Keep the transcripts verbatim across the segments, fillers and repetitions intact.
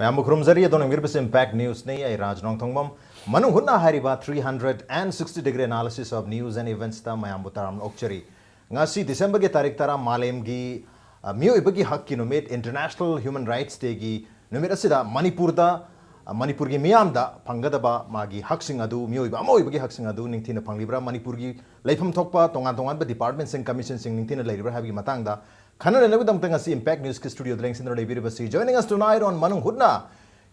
ꯃꯌꯥꯝꯕꯨ ꯈꯨꯔꯨꯝꯖꯔꯤ꯫ ꯑꯗꯣꯝꯅ ꯌꯦꯡꯕꯤꯔꯤꯕꯁꯤ Impact Newsꯅꯤ꯫ ꯑꯩ ꯔꯥꯖ ꯅꯣꯡꯊꯣꯡꯕꯝ꯫ ꯃꯅꯨꯡ ꯍꯨꯠꯅ ꯍꯥꯏꯔꯤꯕ three hundred and sixty degree analysis of news and eventsꯇ ꯃꯌꯥꯝꯕꯨ ꯇꯔꯥꯝꯅ ꯑꯣꯛꯆꯔꯤ꯫ ꯉꯁꯤ Decemberꯒꯤ ꯇꯥꯔꯤꯛ ꯇꯔꯥ, ꯃꯥꯂꯦꯝꯒꯤ, ꯑ, ꯃꯤꯑꯣꯏꯕꯒꯤ ꯍꯛꯀꯤ ꯅꯨꯃꯤꯠ, International Human Rights Dayꯒꯤ ꯅꯨꯃꯤꯠ ꯑꯁꯤꯗ ꯃꯅꯤꯄꯨꯔꯗ, ꯑ, ꯃꯅꯤꯄꯨꯔꯒꯤ ꯃꯤꯌꯥꯝꯗ ꯐꯪꯒꯗꯕ ꯃꯥꯒꯤ ꯍꯛꯁꯤꯡ ꯑꯗꯨ, ꯃꯤꯑꯣꯏꯕ ꯑꯃ ꯑꯣꯏꯕꯒꯤ ꯍꯛꯁꯤꯡ ꯑꯗꯨ ꯅꯤꯡꯊꯤꯅ ꯐꯪꯂꯤꯕ꯭ꯔꯥ, ꯃꯅꯤꯄꯨꯔꯒꯤ ꯂꯩꯐꯝ ꯊꯣꯛꯄ ꯇꯣꯉꯥꯟ ꯇꯣꯉꯥꯟꯕ departmentꯁꯤꯡ, commissionꯁꯤꯡ ꯅꯤꯡꯊꯤꯅ ꯂꯩꯔꯤꯕ꯭ꯔꯥ ꯍꯥꯏꯕꯒꯤ ꯃꯇꯥꯡꯗ ꯈꯟꯅ ꯅꯩꯅꯕꯒꯤꯗꯃꯛꯇ ꯉꯁꯤ Impact Newsꯀꯤ studioꯗ ꯂꯦꯡꯁꯤꯟꯗꯨꯅ ꯂꯩꯕꯤꯔꯤꯕꯁꯤ, joining us tonight on ꯃꯅꯨꯡ ꯍꯨꯠꯅ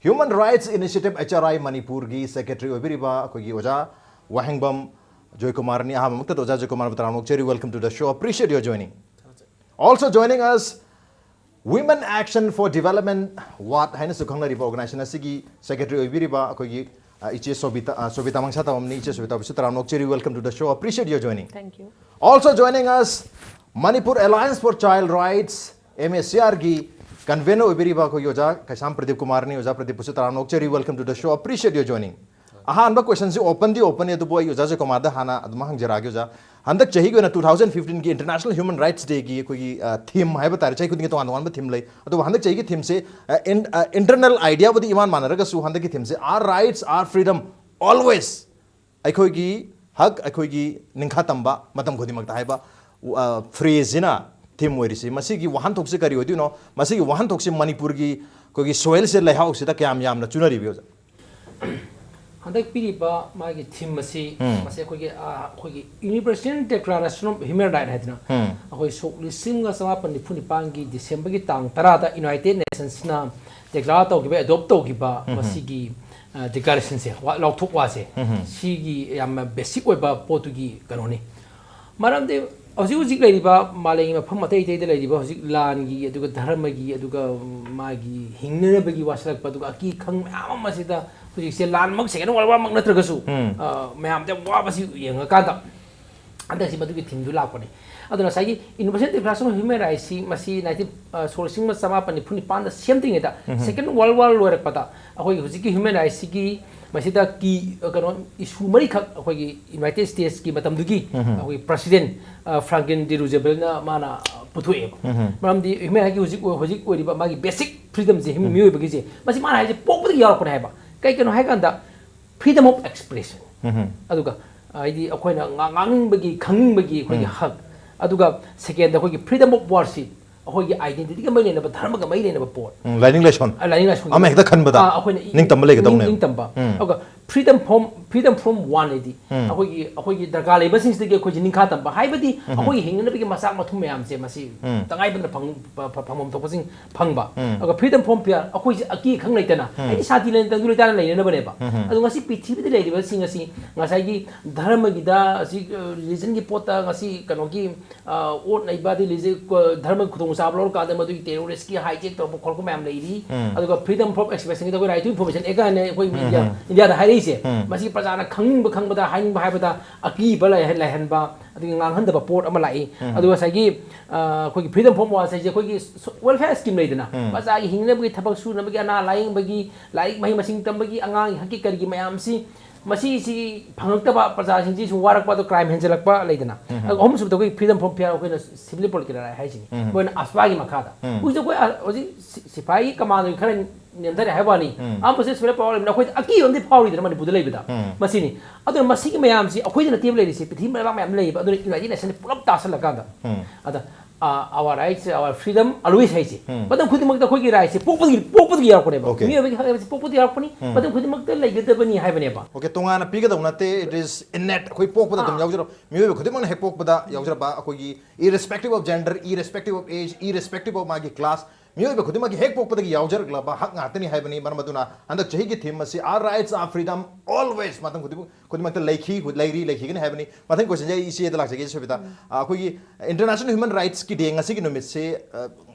Human Rights Initiative, H R I, ꯃꯅꯤꯄꯨꯔꯒꯤ secretary ꯑꯣꯏꯕꯤꯔꯤꯕ ꯑꯩꯈꯣꯏꯒꯤ ꯑꯣꯖꯥ ꯋꯥꯍꯦꯡꯕꯝ ꯖꯣꯏꯀꯨꯃꯥꯔꯅꯤ꯫ ꯑꯍꯥꯟꯕꯃꯛꯇꯗ ꯑꯣꯖꯥ ꯖꯣꯏꯀꯨꯃꯥꯔꯕꯨ ꯇꯔꯥꯝꯅ ꯑꯣꯛꯆꯔꯤ꯫ Welcome to the show. Appreciate your joining. Also joining us, Women Action for Development, WAD ꯍꯥꯏꯅꯁꯨ ꯈꯪꯅꯔꯤꯕ organization ꯑꯁꯤꯒꯤ secretary ꯑꯣꯏꯕꯤꯔꯤꯕ ꯑꯩꯈꯣꯏꯒꯤ, ꯑ, ꯏꯆꯦ ꯁꯣꯕꯤꯇꯥ, ꯑ, ꯁꯣꯕꯤꯇꯥ ꯃꯪꯁꯥ ꯇꯥꯕꯝꯅꯤ꯫ ꯏꯆꯦ ꯁꯣꯕꯤꯇꯥꯕꯨꯁꯨ ꯇꯔꯥꯝꯅ ꯑꯣꯛꯆꯔꯤ꯫ Welcome to the show. Appreciate your joining. Thank you. Also joining us, Manipur Alliance for Child Rights, M A C Rꯒꯤ convener ꯑꯣꯏꯕꯤꯔꯤꯕ ꯑꯩꯈꯣꯏꯒꯤ ꯑꯣꯖꯥ ꯀꯩꯁꯥꯝ ꯄ꯭ꯔꯗꯤꯞ ꯀꯨꯃꯥꯔꯅꯤ꯫ ꯑꯣꯖꯥ ꯄ꯭ꯔꯗꯤꯞꯄꯨꯁꯨ ꯇꯔꯥꯝꯅ ꯑꯣꯛꯆꯔꯤ꯫ Welcome to the show. Appreciate your joining. ꯑꯍꯥꯟꯕ questionꯁꯤ openꯗꯤ openꯅꯤ, ꯑꯗꯨꯕꯨ ꯑꯩ ꯑꯣꯖꯥ ꯖꯣꯏꯀꯨꯃꯥꯔꯗ ꯍꯥꯟꯅ ꯑꯗꯨꯝ ꯍꯪꯖꯔꯛꯑꯒꯦ ꯑꯣꯖꯥ꯫ ꯍꯟꯗꯛ ꯆꯍꯤꯒꯤ ꯑꯣꯏꯅ two thousand fifteenꯒꯤ International Human Rights Dayꯒꯤ ꯑꯩꯈꯣꯏꯒꯤ, ꯑ, theme ꯍꯥꯏꯕ ꯇꯥꯔꯦ, ꯆꯍꯤ ꯈꯨꯗꯤꯡꯒꯤ ꯇꯣꯉꯥꯟ ꯇꯣꯉꯥꯟꯕ theme ꯂꯩ꯫ ꯑꯗꯨꯕꯨ ꯍꯟꯗꯛ ꯆꯍꯤꯒꯤ themeꯁꯦ, ꯑ, in-, ꯑ, internal ideaꯕꯨꯗꯤ ꯏꯃꯥꯟ ꯃꯥꯟꯅꯔꯒꯁꯨ ꯍꯟꯗꯛꯀꯤ themeꯁꯦ "Our rights, our freedom, always" ꯑꯩꯈꯣꯏꯒꯤ ꯍꯛ, ꯑꯩꯈꯣꯏꯒꯤ ꯅꯤꯡꯈꯥ ꯇꯝꯕ ꯃꯇꯝ ꯈꯨꯗꯤꯡꯃꯛꯇ ꯍꯥꯏꯕ, ꯑ, phraseꯁꯤꯅ theme ꯑꯣꯏꯔꯤꯁꯤ꯫ ꯃꯁꯤꯒꯤ ꯋꯥꯍꯟꯊꯣꯛꯁꯤ ꯀꯔꯤ ꯑꯣꯏꯗꯣꯏꯅꯣ? ꯃꯁꯤꯒꯤ ꯋꯥꯍꯟꯊꯣꯛꯁꯤ ꯃꯅꯤꯄꯨꯔꯒꯤ ꯑꯩꯈꯣꯏꯒꯤ soilꯁꯦ, ꯂꯩꯍꯥꯎꯁꯤꯗ ꯀꯌꯥꯝ ꯌꯥꯝꯅ ꯆꯨꯅꯔꯤꯕꯒꯦ ꯑꯣꯖꯥ? ꯍꯟꯗꯛ ꯄꯤꯔꯤꯕ ꯃꯥꯒꯤ theme ꯑꯁꯤ ꯎꯝ꯫ ꯃꯁꯤ ꯑꯩꯈꯣꯏꯒꯤ, ꯑ, ꯑꯩꯈꯣꯏꯒꯤ Universal Declaration of Human Right ꯍꯥꯏꯗꯅ ꯎꯝ꯫ ꯑꯩꯈꯣꯏ ꯁꯣꯛ ꯂꯤꯁꯤꯡ ꯑꯃꯒ ꯆꯃꯥꯄꯟ ꯅꯤꯐꯨ ꯅꯤꯄꯥꯟꯒꯤ Decemberꯒꯤ ꯇꯥꯡ ꯇꯔꯥꯗ United Nationsꯅ declare ꯇꯧꯈꯤꯕ, adopt ꯇꯧꯈꯤꯕ ꯃꯁꯤꯒꯤ, ꯑ, declarationꯁꯦ, ꯋꯥ-, ꯂꯥꯎꯊꯣꯛ ꯋꯥꯁꯦ, ꯁꯤꯒꯤ ꯌꯥꯝꯅ basic ꯑꯣꯏꯕ ꯄꯣꯠꯇꯨꯒꯤ ꯀꯩꯅꯣꯅꯤ꯫ ꯃꯔꯝꯗꯤ ꯍꯧꯖꯤꯛ ꯍꯧꯖꯤꯛ ꯂꯩꯔꯤꯕ ꯃꯥꯂꯦꯝꯒꯤ ꯃꯐꯝ ꯑꯇꯩ ꯑꯇꯩꯗ ꯂꯩꯔꯤꯕ ꯍꯧꯖꯤꯛ ꯂꯥꯟꯒꯤ, ꯑꯗꯨꯒ ꯙꯔꯃꯒꯤ, ꯑꯗꯨꯒ ꯃꯥꯒꯤ ꯍꯤꯡꯅꯅꯕꯒꯤ ꯋꯥꯁꯤꯜꯂꯛꯄ, ꯑꯗꯨꯒ ꯑꯀꯤ ꯈꯪ ꯃꯌꯥꯝ ꯑꯃ ꯁꯤꯗ ꯍꯧꯖꯤꯛꯁꯦ ꯂꯥꯟꯃꯛ, second world warꯃꯛ ꯅꯠꯇ꯭ꯔꯒꯁꯨ, ꯑ, ꯃꯌꯥꯝꯗ ꯌꯥꯝ ꯋꯥꯕꯁꯤ ꯌꯦꯡꯉꯀꯥꯟꯗ ꯍꯟꯗꯛꯁꯤ ꯃꯗꯨꯒꯤ themeꯗꯨ ꯂꯥꯛꯄꯅꯤ꯫ ꯑꯗꯨꯅ ꯉꯁꯥꯏꯒꯤ Universal Declaration of Human Rightsꯁꯤ ꯃꯁꯤ nineteen, ꯑ, ꯁꯣꯛ ꯂꯤꯁꯤꯡ ꯑꯃ ꯆꯃꯥꯄꯟ ꯅꯤꯐꯨ ꯅꯤꯄꯥꯟꯗ ꯁꯦꯝꯗ꯭ꯔꯤꯉꯩꯗ, second world war ꯂꯣꯏꯔꯛꯄꯗ ꯑꯩꯈꯣꯏꯒꯤ ꯍꯧꯖꯤꯛꯀꯤ human rightsꯁꯤꯒꯤ ꯃꯁꯤꯗ ꯀꯤ ꯀꯩꯅꯣ ꯏꯁꯨ ꯃꯔꯤꯈꯛ ꯑꯩꯈꯣꯏꯒꯤ ꯌꯨꯅꯥꯏꯇꯦꯗ ꯁ꯭ꯇꯦꯠꯁꯀꯤ ꯃꯇꯝꯗꯨꯒꯤ ꯑꯩꯈꯣꯏ ꯄ꯭ꯔꯁꯤꯗꯦꯟ ꯐ꯭ꯔꯥꯡꯀ꯭ꯂꯤꯟ ꯗꯤ ꯔꯨꯖꯦꯕꯦꯜꯅ ꯃꯥꯅ ꯄꯨꯊꯣꯛꯑꯦꯕ꯫ ꯃꯔꯝꯗꯤ ꯍ꯭ꯌꯨꯃꯦꯟ ꯔꯥꯏꯠꯀꯤ ꯍꯧꯖꯤꯛ ꯍꯧꯖꯤꯛ ꯑꯣꯏꯔꯤꯕ ꯃꯥꯒꯤ ꯕꯦꯁꯤꯛ ꯐ꯭ꯔꯤꯗꯝꯁꯦ ꯃꯤꯑꯣꯏꯕꯒꯤꯁꯦ ꯃꯁꯤ ꯃꯥꯅ ꯍꯥꯏꯁꯦ ꯄꯣꯛꯄꯗꯒꯤ ꯌꯥꯎꯔꯛꯄꯅꯦ ꯍꯥꯏꯕ꯫ ꯀꯩ ꯀꯩꯅꯣ ꯍꯥꯏ ꯀꯥꯟꯗ freedom of expression꯫ ꯑꯗꯨꯒ ꯍꯥꯏꯗꯤ ꯑꯩꯈꯣꯏꯅ ꯉꯥꯡꯅꯤꯡꯕꯒꯤ, ꯈꯪꯅꯤꯡꯕꯒꯤ ꯑꯩꯈꯣꯏꯒꯤ ꯍꯛ꯫ ꯑꯗꯨꯒ ꯁꯦꯀꯦꯟꯗ ꯑꯩꯈꯣꯏꯒꯤ freedom of worship꯫ ꯑꯩꯈꯣꯏꯒꯤ identityꯒ ꯃꯔꯤ ꯂꯩꯅꯕ, ꯙꯔꯃꯒ ꯃꯔꯤ ꯂꯩꯅꯕ ꯄꯣꯠ꯫ ꯎꯝ, ꯂꯥꯏꯅꯤꯡ ꯂꯥꯏꯁꯣꯟ꯫ ꯑ, ꯂꯥꯏꯅꯤꯡ ꯂꯥꯏꯁꯣꯟꯒꯤ ꯑꯃ ꯍꯦꯛꯇ ꯈꯟꯕꯗ ꯑ, ꯑꯩꯈꯣꯏꯅ ꯏ-, ꯅꯤꯡꯇꯝꯕ ꯂꯩꯒꯗꯧꯅꯦ꯫ ꯅꯤꯡ-, ꯅꯤꯡꯇꯝꯕ꯫ ꯎꯝ꯫ ꯑꯗꯨꯒ freedom from, freedom from want ꯍꯥꯏꯗꯤ ꯎꯝ꯫ ꯑꯩꯈꯣꯏꯒꯤ, ꯑꯩꯈꯣꯏꯒꯤ ꯗꯔꯀꯥꯔ ꯂꯩꯕꯁꯤꯡꯁꯤꯗꯒꯤ ꯑꯩꯈꯣꯏꯁꯦ ꯅꯤꯡꯈꯥ ꯇꯝꯕ ꯍꯥꯏꯕꯗꯤ ꯎꯝ꯫ ꯑꯩꯈꯣꯏꯒꯤ ꯍꯤꯡꯅꯅꯕꯒꯤ ꯃꯆꯥꯛ ꯃꯊꯨꯝ ꯃꯌꯥꯝꯁꯦ ꯃꯁꯤ ꯎꯝ꯫ ꯇꯉꯥꯏ ꯐꯗꯅ ꯐꯪ-, ꯐ-, ꯐ-, ꯐꯪꯐꯝ ꯊꯣꯛꯄꯁꯤꯡ ꯐꯪꯕ꯫ ꯎꯝ꯫ ꯑꯗꯨꯒ freedom from fear, ꯑꯩꯈꯣꯏꯁꯦ ꯑꯀꯤ ꯈꯪ ꯂꯩꯇꯅ ꯎꯝ꯫ ꯑꯩꯗꯤ ꯁꯥꯟꯇꯤ ꯂꯩꯅ ꯇꯪꯗꯨ ꯂꯩꯇꯥꯅ ꯂꯩꯅꯅꯕꯅꯦꯕ꯫ ꯎꯝ꯫ ꯑꯗꯣ ꯉꯁꯤ ꯄ꯭ꯔꯤꯊꯤꯕꯤꯗ ꯂꯩꯔꯤꯕꯁꯤꯡ ꯑꯁꯤ ꯉꯁꯥꯏꯒꯤ ꯙꯔꯃꯒꯤꯗ, ꯑꯁꯤ, ꯑ, religionꯒꯤ ꯄꯣꯠꯇ ꯉꯁꯤ ꯀꯩꯅꯣꯒꯤ, ꯑ, ꯑꯣꯠ ꯅꯩꯕ, ꯑꯗꯩ religion, ꯑ, ꯙꯔꯃꯒꯤ ꯈꯨꯗꯣꯡꯆꯥꯕ ꯂꯧꯔꯀꯥꯟꯗ ꯃꯗꯨꯒꯤ terroristꯀꯤ hijack ꯇꯧꯔꯛꯄ ꯈꯣꯠꯂꯛꯄ ꯃꯌꯥꯝ ꯂꯩꯔꯤ꯫ ꯎꯝ꯫ ꯑꯗꯨꯒ freedom from expressionꯒꯤꯗ ꯑꯩꯈꯣꯏ right to information act ꯍꯥꯏꯅ ꯑꯩꯈꯣꯏ ꯎꯝ, ꯏꯟꯗꯤꯌꯥ, ꯎꯝ꯫ ꯏꯟꯗꯤꯌꯥꯗ ꯍꯥꯏꯔꯛꯏꯁꯦ, ꯎꯝ꯫ ꯃꯁꯤ ꯄ꯭ꯔꯖꯥꯅ ꯈꯪꯅꯤꯡꯕ ꯈꯪꯕꯗ, ꯍꯥꯏꯅꯤꯡꯕ ꯍꯥꯏꯕꯗ ꯑꯀꯤꯕ ꯂꯩꯍ-, ꯂꯩꯍꯟꯕ, ꯑꯗꯒꯤ ꯉꯥꯡꯍꯟꯗꯕ ꯄꯣꯠ ꯑꯃ ꯂꯥꯛꯏ꯫ ꯎꯝ꯫ ꯑꯗꯨꯒ ꯉꯁꯥꯏꯒꯤ, ꯑ, ꯑꯩꯈꯣꯏꯒꯤ freedom from want ꯍꯥꯏꯁꯦ ꯑꯩꯈꯣꯏꯒꯤ ꯁꯣ-, welfare scheme ꯂꯩꯗꯅ, ꯎꯝ꯫ ꯃꯆꯥꯒꯤ ꯍꯤꯡꯅꯕꯒꯤ, ꯊꯕꯛ ꯁꯨꯅꯕꯒꯤ, ꯑꯅꯥ ꯂꯥꯌꯦꯡꯕꯒꯤ, ꯂꯥꯏꯔꯤꯛ ꯃꯍꯩ ꯃꯁꯤꯡ ꯇꯝꯕꯒꯤ, ꯑꯉꯥꯡꯒꯤ ꯍꯛꯀꯤ ꯀꯔꯤꯒꯤ ꯃꯌꯥꯝꯁꯤ, ꯃꯁꯤꯁꯤ ꯐꯪꯉꯛꯇꯕ, ꯄ꯭ꯔꯖꯥꯁꯤꯡꯁꯤ ꯁꯨꯝ ꯋꯥꯔꯛꯄ, ꯑꯗꯣ crime ꯍꯦꯟꯖꯜꯂꯛꯄ ꯂꯩꯗꯅ꯫ ꯎꯝ꯫ ꯑꯗꯨꯒ ꯑꯍꯨꯝꯁꯨꯕꯗ ꯑꯩꯈꯣꯏꯒꯤ freedom from fear, ꯑꯩꯈꯣꯏꯅ simply political right ꯍꯥꯏꯁꯤꯅꯤ꯫ ꯎꯝ꯫ ꯑꯩꯈꯣꯏꯅ AFSPAꯒꯤ ꯃꯈꯥꯗ꯫ ꯎꯝ꯫ ꯍꯧꯖꯤꯛ ꯑꯩꯈꯣꯏ, ꯑ, ꯍꯧꯖꯤꯛ ꯁꯤ-, ꯁꯤꯐꯥꯏꯒꯤ commando ꯈꯔ ꯅꯦꯝꯊꯔꯦ ꯍꯥꯏꯕ ꯋꯥꯅꯤ꯫ ꯎꯝ꯫ ꯑꯃꯁꯦ ꯁꯨꯃꯥꯏꯅ ꯄꯥꯎ ꯂꯩꯕꯅꯤ, ꯑꯩꯈꯣꯏꯗ ꯑꯀꯤꯕ ꯑꯃꯗꯤ ꯐꯥꯎꯔꯤꯗꯅ ꯃꯅꯤꯄꯨꯔꯗ ꯂꯩꯕꯗ꯫ ꯎꯝ꯫ ꯃꯁꯤꯅꯤ꯫ ꯑꯗꯨꯅ ꯃꯁꯤꯒꯤ ꯃꯌꯥꯝꯁꯤ ꯑꯩꯈꯣꯏꯗ ꯅꯠꯇꯦꯕ ꯂꯩꯔꯤꯁꯦ, ꯄ꯭ꯔꯤꯊꯤꯕꯤ ꯂꯩꯕꯥꯛ ꯃꯌꯥꯝ ꯂꯩꯌꯦꯕ꯫ ꯑꯗꯨꯅ United Nationsꯅ ꯄꯨꯂꯞ ꯇꯥꯁꯜꯂꯀꯥꯟꯗ꯫ ꯎꯝ꯫ ꯑꯗ, ꯑ, our rights, our freedom always ꯍꯥꯏꯁꯦ꯫ ꯎꯝ꯫ ꯃꯇꯝ ꯈꯨꯗꯤꯡꯃꯛꯇ ꯑꯩꯈꯣꯏꯒꯤ rightꯁꯦ ꯄꯣꯛꯄꯗꯒꯤ, ꯄꯣꯛꯄꯗꯒꯤ ꯌꯥꯎꯔꯛꯄꯅꯦꯕ꯫ Okay꯫ ꯃꯤꯑꯣꯏꯕꯒꯤ ꯍꯛ ꯍꯥꯏꯕꯁꯤ ꯄꯣꯛꯄꯗꯒꯤ ꯌꯥꯎꯔꯛꯄꯅꯤ꯫ ꯎꯝ꯫ ꯃꯇꯝ ꯈꯨꯗꯤꯡꯃꯛꯇ ꯂꯩꯒꯗꯕꯅꯤ ꯍꯥꯏꯕꯅꯦꯕ꯫ Okay, ꯇꯣꯉꯥꯟꯅ ꯄꯤꯒꯗꯧ ꯅꯠꯇꯦ, it is innate, ꯑꯩꯈꯣꯏ ꯄꯣꯛꯄꯗ ꯑꯗꯨꯝ ꯑꯥ꯫ ꯌꯥꯎꯖꯔꯕ꯫ ꯃꯤꯑꯣꯏꯕ ꯈꯨꯗꯤꯡꯃꯛꯅ ꯍꯦꯛ ꯄꯣꯛꯄꯗ ꯌꯥꯎꯖꯔꯕ ꯑꯩꯈꯣꯏꯒꯤ irrespective of gender, irrespective of age, irrespective of ꯃꯥꯒꯤ class, ꯃꯤꯑꯣꯏꯕ ꯈꯨꯗꯤꯡꯃꯛꯀꯤ ꯍꯦꯛ ꯄꯣꯛꯄꯗꯒꯤ ꯌꯥꯎꯖꯔꯛꯂꯕ ꯍꯛ ꯉꯥꯛꯇꯅꯤ ꯍꯥꯏꯕꯅꯤ꯫ ꯃꯔꯝ ꯑꯗꯨꯅ ꯍꯟꯗꯛ ꯆꯍꯤꯒꯤ theme ꯑꯁꯤ Our Rights, Our Freedom Always, ꯃꯇꯝ ꯈꯨꯗꯤꯡꯃꯛ, ꯈꯨꯗꯤꯡꯃꯛꯇ ꯂꯩꯈꯤ, ꯍꯨ-, ꯂꯩꯔꯤ, ꯂꯩꯈꯤꯒꯅꯤ ꯍꯥꯏꯕꯅꯤ꯫ ꯃꯊꯪ questionꯁꯦ ꯑꯩ ꯏꯆꯦꯗ ꯂꯥꯛꯆꯒꯦ, ꯁꯣꯕꯤꯇꯥ꯫ ꯎꯝ꯫ ꯑ, ꯑꯩꯈꯣꯏꯒꯤ International Human Rightsꯀꯤ Day ꯉꯁꯤꯒꯤ ꯅꯨꯃꯤꯠꯁꯦ, ꯑ,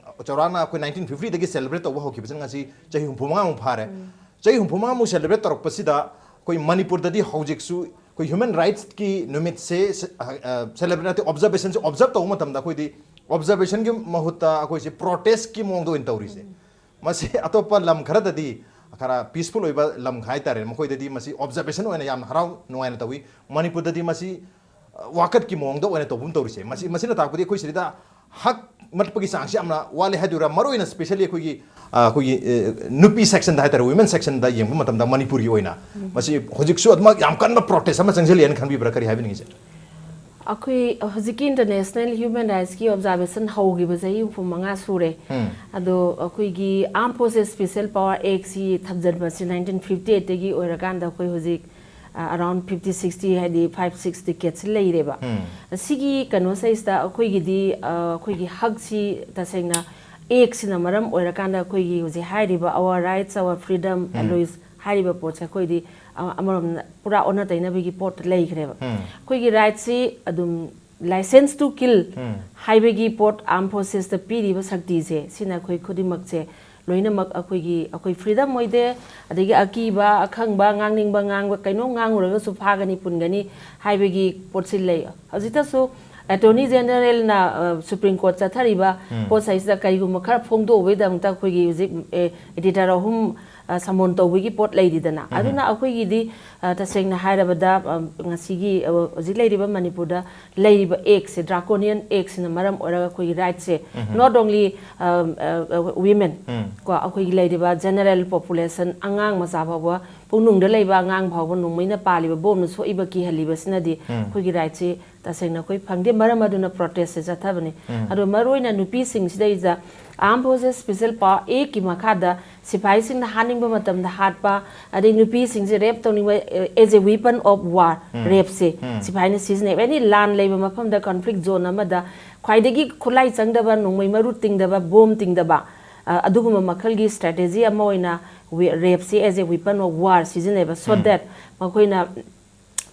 ꯆꯥꯎꯔꯥꯛꯅ ꯑꯩꯈꯣꯏ nineteen fiftyꯗꯒꯤ celebrate ꯇꯧꯕ ꯍꯧꯈꯤꯕꯁꯤꯅ ꯉꯁꯤ ꯆꯍꯤ ꯍꯨꯝꯐꯨ ꯃꯉꯥꯃꯨꯛ ꯐꯥꯔꯦ꯫ ꯎꯝ꯫ ꯆꯍꯤ ꯍꯨꯝꯐꯨ ꯃꯉꯥꯃꯨꯛ celebrate ꯇꯧꯔꯛꯄꯁꯤꯗ ꯑꯩꯈꯣꯏ ꯃꯅꯤꯄꯨꯔꯗꯗꯤ ꯍꯧꯖꯤꯛꯁꯨ ꯑꯩꯈꯣꯏ human rightsꯀꯤ ꯅꯨꯃꯤꯠꯁꯦ ꯁꯦ-, ꯑ, ꯑ, celebrate ꯅꯠꯇꯦ, observationꯁꯦ observe ꯇꯧꯕ ꯃꯇꯝꯗ ꯑꯩꯈꯣꯏꯗꯤ observationꯒꯤ ꯃꯍꯨꯠꯇ ꯑꯩꯈꯣꯏꯁꯦ protestꯀꯤ ꯃꯑꯣꯡꯗ ꯑꯣꯏꯅ ꯇꯧꯔꯤꯁꯦ꯫ ꯎꯝ꯫ ꯃꯁꯤ ꯑꯇꯣꯞꯄ ꯂꯝ ꯈꯔꯗꯗꯤ, ꯈꯔ ꯄꯤꯁꯐꯨꯜ ꯑꯣꯏꯕ ꯂꯝ ꯍꯥꯏꯇꯥꯔꯦ, ꯃꯈꯣꯏꯗꯗꯤ ꯃꯁꯤ ꯑꯣꯕꯖꯔꯕꯦꯁꯟ ꯑꯣꯏꯅ ꯌꯥꯝꯅ ꯍꯔꯥꯎ ꯅꯨꯡꯉꯥꯏꯅ ꯇꯧꯏ꯫ ꯃꯅꯤꯄꯨꯔꯗꯗꯤ ꯃꯁꯤ, ꯑ, ꯋꯥꯀꯠꯀꯤ ꯃꯑꯣꯡꯗ ꯑꯣꯏꯅ ꯇꯧꯕ ꯑꯃ ꯇꯧꯔꯤꯁꯦ꯫ ꯃꯁꯤ, ꯃꯁꯤꯅ ꯇꯥꯛꯄꯗꯤ ꯑꯩꯈꯣꯏ ꯁꯤꯗ ꯍꯛ ꯃꯠꯄꯒꯤ ꯆꯥꯡꯁꯤ ꯌꯥꯝꯅ ꯋꯥꯠꯂꯦ ꯍꯥꯏꯗꯣꯏꯔꯥ, ꯃꯔꯨꯑꯣꯏꯅ ꯁ꯭ꯄꯦꯁꯦꯜꯂꯤ ꯑꯩꯈꯣꯏꯒꯤ, ꯑ, ꯑꯩꯈꯣꯏꯒꯤ, ꯑ, ꯅꯨꯄꯤ ꯁꯦꯛꯁꯟꯗ ꯍꯥꯏꯇꯥꯔꯦ, ꯋꯤꯃꯦꯟ ꯁꯦꯛꯁꯟꯗ ꯌꯦꯡꯕ ꯃꯇꯝꯗ ꯃꯅꯤꯄꯨꯔꯒꯤ ꯑꯣꯏꯅ ꯃꯁꯤ ꯍꯧꯖꯤꯛꯁꯨ ꯑꯗꯨꯃꯛ ꯌꯥꯝ ꯀꯟꯕ ꯄ꯭ꯔꯣꯇꯦꯁ ꯑꯃ ꯆꯪꯁꯤꯜꯂꯛꯑꯦꯅ ꯈꯟꯕꯤꯕ꯭ꯔꯥ? ꯀꯔꯤ ꯍꯥꯏꯕꯤꯅꯤꯡꯉꯤꯁꯦ? ꯑꯩꯈꯣꯏ ꯍꯧꯖꯤꯛꯀꯤ ꯏꯟꯇꯔꯅꯦꯁꯅꯦꯜ ꯍ꯭ꯌꯨꯃꯦꯟ ꯔꯥꯏꯠꯁꯀꯤ ꯑꯣꯕꯖꯥꯔꯕꯦꯁꯟ ꯍꯧꯈꯤꯕ ꯆꯍꯤ ꯍꯨꯝꯐꯨ ꯃꯉꯥ ꯁꯨꯔꯦ꯫ ꯑꯗꯣ ꯑꯩꯈꯣꯏꯒꯤ ꯑꯥꯔꯝ forces special power ꯑꯦꯛꯁꯤ ꯊꯝꯖꯤꯟꯕꯁꯤ nineteen fifty ꯑꯩꯠꯇꯒꯤ ꯑꯣꯏꯔꯀꯥꯟꯗ ꯑꯩꯈꯣꯏ ꯍꯧꯖꯤꯛ ꯑꯔꯥꯎꯟ ꯐꯤꯐꯇꯤ ꯁꯤꯛꯁꯇꯤ, ꯍꯥꯏꯗꯤ ꯐꯥꯏꯚ ꯁꯤꯛꯁ ꯗꯤꯀꯦꯠꯁꯤ ꯂꯩꯔꯦꯕ꯫ ꯁꯤꯒꯤ ꯀꯩꯅꯣꯁꯤꯗꯩꯁꯤꯗ ꯑꯩꯈꯣꯏꯒꯤꯗꯤ, ꯑ, ꯑꯩꯈꯣꯏꯒꯤ ꯍꯛꯁꯤ ꯇꯁꯦꯡꯅ ꯑꯦꯛꯁꯤꯅ ꯃꯔꯝ ꯑꯣꯏꯔꯀꯥꯟꯗ ꯑꯩꯈꯣꯏꯒꯤ ꯍꯧꯖꯤꯛ ꯍꯥꯏꯔꯤꯕ our rights, our freedom, alloys ꯍꯥꯏꯔꯤꯕ ꯄꯣꯠꯁꯦ ꯑꯩꯈꯣꯏꯗꯤ, ꯑ, ꯑꯃꯔꯣꯝꯗ ꯄꯨꯔꯥ ꯑꯣꯟꯅ ꯇꯩꯅꯕꯒꯤ ꯄꯣꯠꯇ ꯂꯩꯈ꯭ꯔꯦꯕ꯫ ꯑꯩꯈꯣꯏꯒꯤ ꯔꯥꯏꯠꯁꯤ ꯑꯗꯨꯝ license to kill ꯍꯥꯏꯕꯒꯤ ꯄꯣꯠ ꯑꯥꯔꯝ ꯐꯣꯔꯁꯦꯁꯇ ꯄꯤꯔꯤꯕ ꯁꯛꯇꯤꯁꯦ, ꯁꯤꯅ ꯑꯩꯈꯣꯏ ꯈꯨꯗꯤꯡꯃꯛꯁꯦ ꯂꯣꯏꯅꯃꯛ ꯑꯩꯈꯣꯏꯒꯤ, ꯑꯩꯈꯣꯏ ꯐ꯭ꯔꯤꯗꯝ ꯑꯣꯏꯗꯦ, ꯑꯗꯒꯤ ꯑꯀꯤꯕ, ꯑꯈꯪꯕ, ꯉꯥꯡꯅꯤꯡꯕ ꯉꯥꯡꯕ, ꯀꯩꯅꯣꯝ ꯉꯥꯡꯉꯨꯔꯒꯁꯨ ꯐꯥꯒꯅꯤ, ꯄꯨꯟꯒꯅꯤ ꯍꯥꯏꯕꯒꯤ ꯄꯣꯠꯁꯤ ꯂꯩ꯫ ꯍꯧꯖꯤꯛꯇꯁꯨ ꯑꯦꯇꯣꯔꯅꯤ ꯖꯦꯅꯔꯦꯜꯅ, ꯑ, ꯁꯨꯄ꯭ꯔꯤꯝ ꯀꯣꯔꯠ ꯆꯠꯊꯔꯤꯕ ꯄꯣꯠ ꯁꯤꯗꯩꯁꯤꯗ ꯀꯔꯤꯒꯨꯝꯕ ꯈꯔ ꯐꯣꯡꯗꯣꯛꯎꯕꯒꯤꯗꯃꯛꯇ ꯑꯩꯈꯣꯏꯒꯤ ꯍꯧꯖꯤꯛ, ꯑꯦ, ꯑꯦꯗꯤꯇꯔ ꯑꯍꯨꯝ, ꯑ, ꯁꯃꯣꯟ ꯇꯧꯕꯒꯤ ꯄꯣꯠ ꯂꯩꯔꯤꯗꯅ꯫ ꯑꯗꯨꯅ ꯑꯩꯈꯣꯏꯒꯤꯗꯤ, ꯑ, ꯇꯁꯦꯡꯅ ꯍꯥꯏꯔꯕꯗ, ꯑ, ꯉꯁꯤꯒꯤ, ꯑ, ꯍꯧꯖꯤꯛ ꯂꯩꯔꯤꯕ ꯃꯅꯤꯄꯨꯔꯗ ꯂꯩꯔꯤꯕ ꯑꯦꯛꯁꯦ, ꯗ꯭ꯔꯥꯀꯣꯅꯤꯌꯟ ꯑꯦꯛꯁꯤꯅ ꯃꯔꯝ ꯑꯣꯏꯔꯒ ꯑꯩꯈꯣꯏꯒꯤ ꯔꯥꯏꯠꯁꯦ, not only, ꯑ, ꯑ, ꯑ, ꯋꯤꯃꯦꯟ, ꯀꯣ, ꯑꯩꯈꯣꯏꯒꯤ ꯂꯩꯔꯤꯕ ꯖꯦꯅꯔꯦꯜ ꯄꯣꯄꯨꯂꯦꯁꯟ, ꯑꯉꯥꯡ ꯃꯆꯥ ꯐꯥꯎꯕ, ꯄꯨꯛꯅꯨꯡꯗ ꯂꯩꯕ ꯑꯉꯥꯡ ꯐꯥꯎꯕ ꯅꯣꯡꯃꯩꯅ ꯄꯥꯜꯂꯤꯕ, ꯕꯣꯝꯅ ꯁꯣꯛꯏꯕ, ꯀꯤꯍꯜꯂꯤꯕꯁꯤꯅꯗꯤ ꯑꯩꯈꯣꯏꯒꯤ ꯔꯥꯏꯠꯁꯤ ꯇꯁꯦꯡꯅ ꯑꯩꯈꯣꯏ ꯐꯪꯗꯦ꯫ ꯃꯔꯝ ꯑꯗꯨꯅ ꯄ꯭ꯔꯣꯇꯦꯁꯁꯦ ꯆꯠꯊꯕꯅꯤ꯫ ꯑꯗꯣ ꯃꯔꯨꯑꯣꯏꯅ ꯅꯨꯄꯤꯁꯤꯡꯁꯤꯗꯩꯗ ꯑꯥꯔꯝ ꯐꯣꯔꯁꯦꯁ ꯁ꯭ꯄꯦꯁꯦꯜ ꯄꯥꯋꯔ ꯑꯦꯛꯀꯤ ꯃꯈꯥꯗ ꯁꯤꯐꯥꯏꯁꯤꯡꯅ ꯍꯥꯠꯅꯤꯡꯕ ꯃꯇꯝꯗ ꯍꯥꯠꯄ, ꯑꯗꯩ ꯅꯨꯄꯤꯁꯤꯡꯁꯦ ꯔꯦꯞ ꯇꯧꯅꯤꯡꯕ, as a weapon of war, ꯔꯦꯞꯁꯦ ꯁꯤꯐꯥꯏꯅ ꯁꯤꯖꯤꯟꯅꯩ꯫ ꯑꯦꯅꯤ ꯂꯥꯟ ꯂꯩꯕ ꯃꯐꯝꯗ, ꯀꯟꯐ꯭ꯂꯤꯛ ꯖꯣꯟ ꯑꯃꯗ ꯈ꯭ꯋꯥꯏꯗꯒꯤ ꯈꯨꯠꯂꯥꯏ ꯆꯪꯗꯕ, ꯅꯣꯡꯃꯩ ꯃꯔꯨ ꯇꯤꯡꯗꯕ, ꯕꯣꯝ ꯇꯤꯡꯗꯕ, ꯑ, ꯑꯗꯨꯒꯨꯝꯕ ꯃꯈꯜꯒꯤ ꯁ꯭ꯇ꯭ꯔꯦꯇꯦꯖꯤ ꯑꯃ ꯑꯣꯏꯅ ꯋꯦ-, ꯔꯦꯞꯁꯦ as a weapon of war ꯁꯤꯖꯤꯟꯅꯩꯕ, so that ꯃꯈꯣꯏꯅ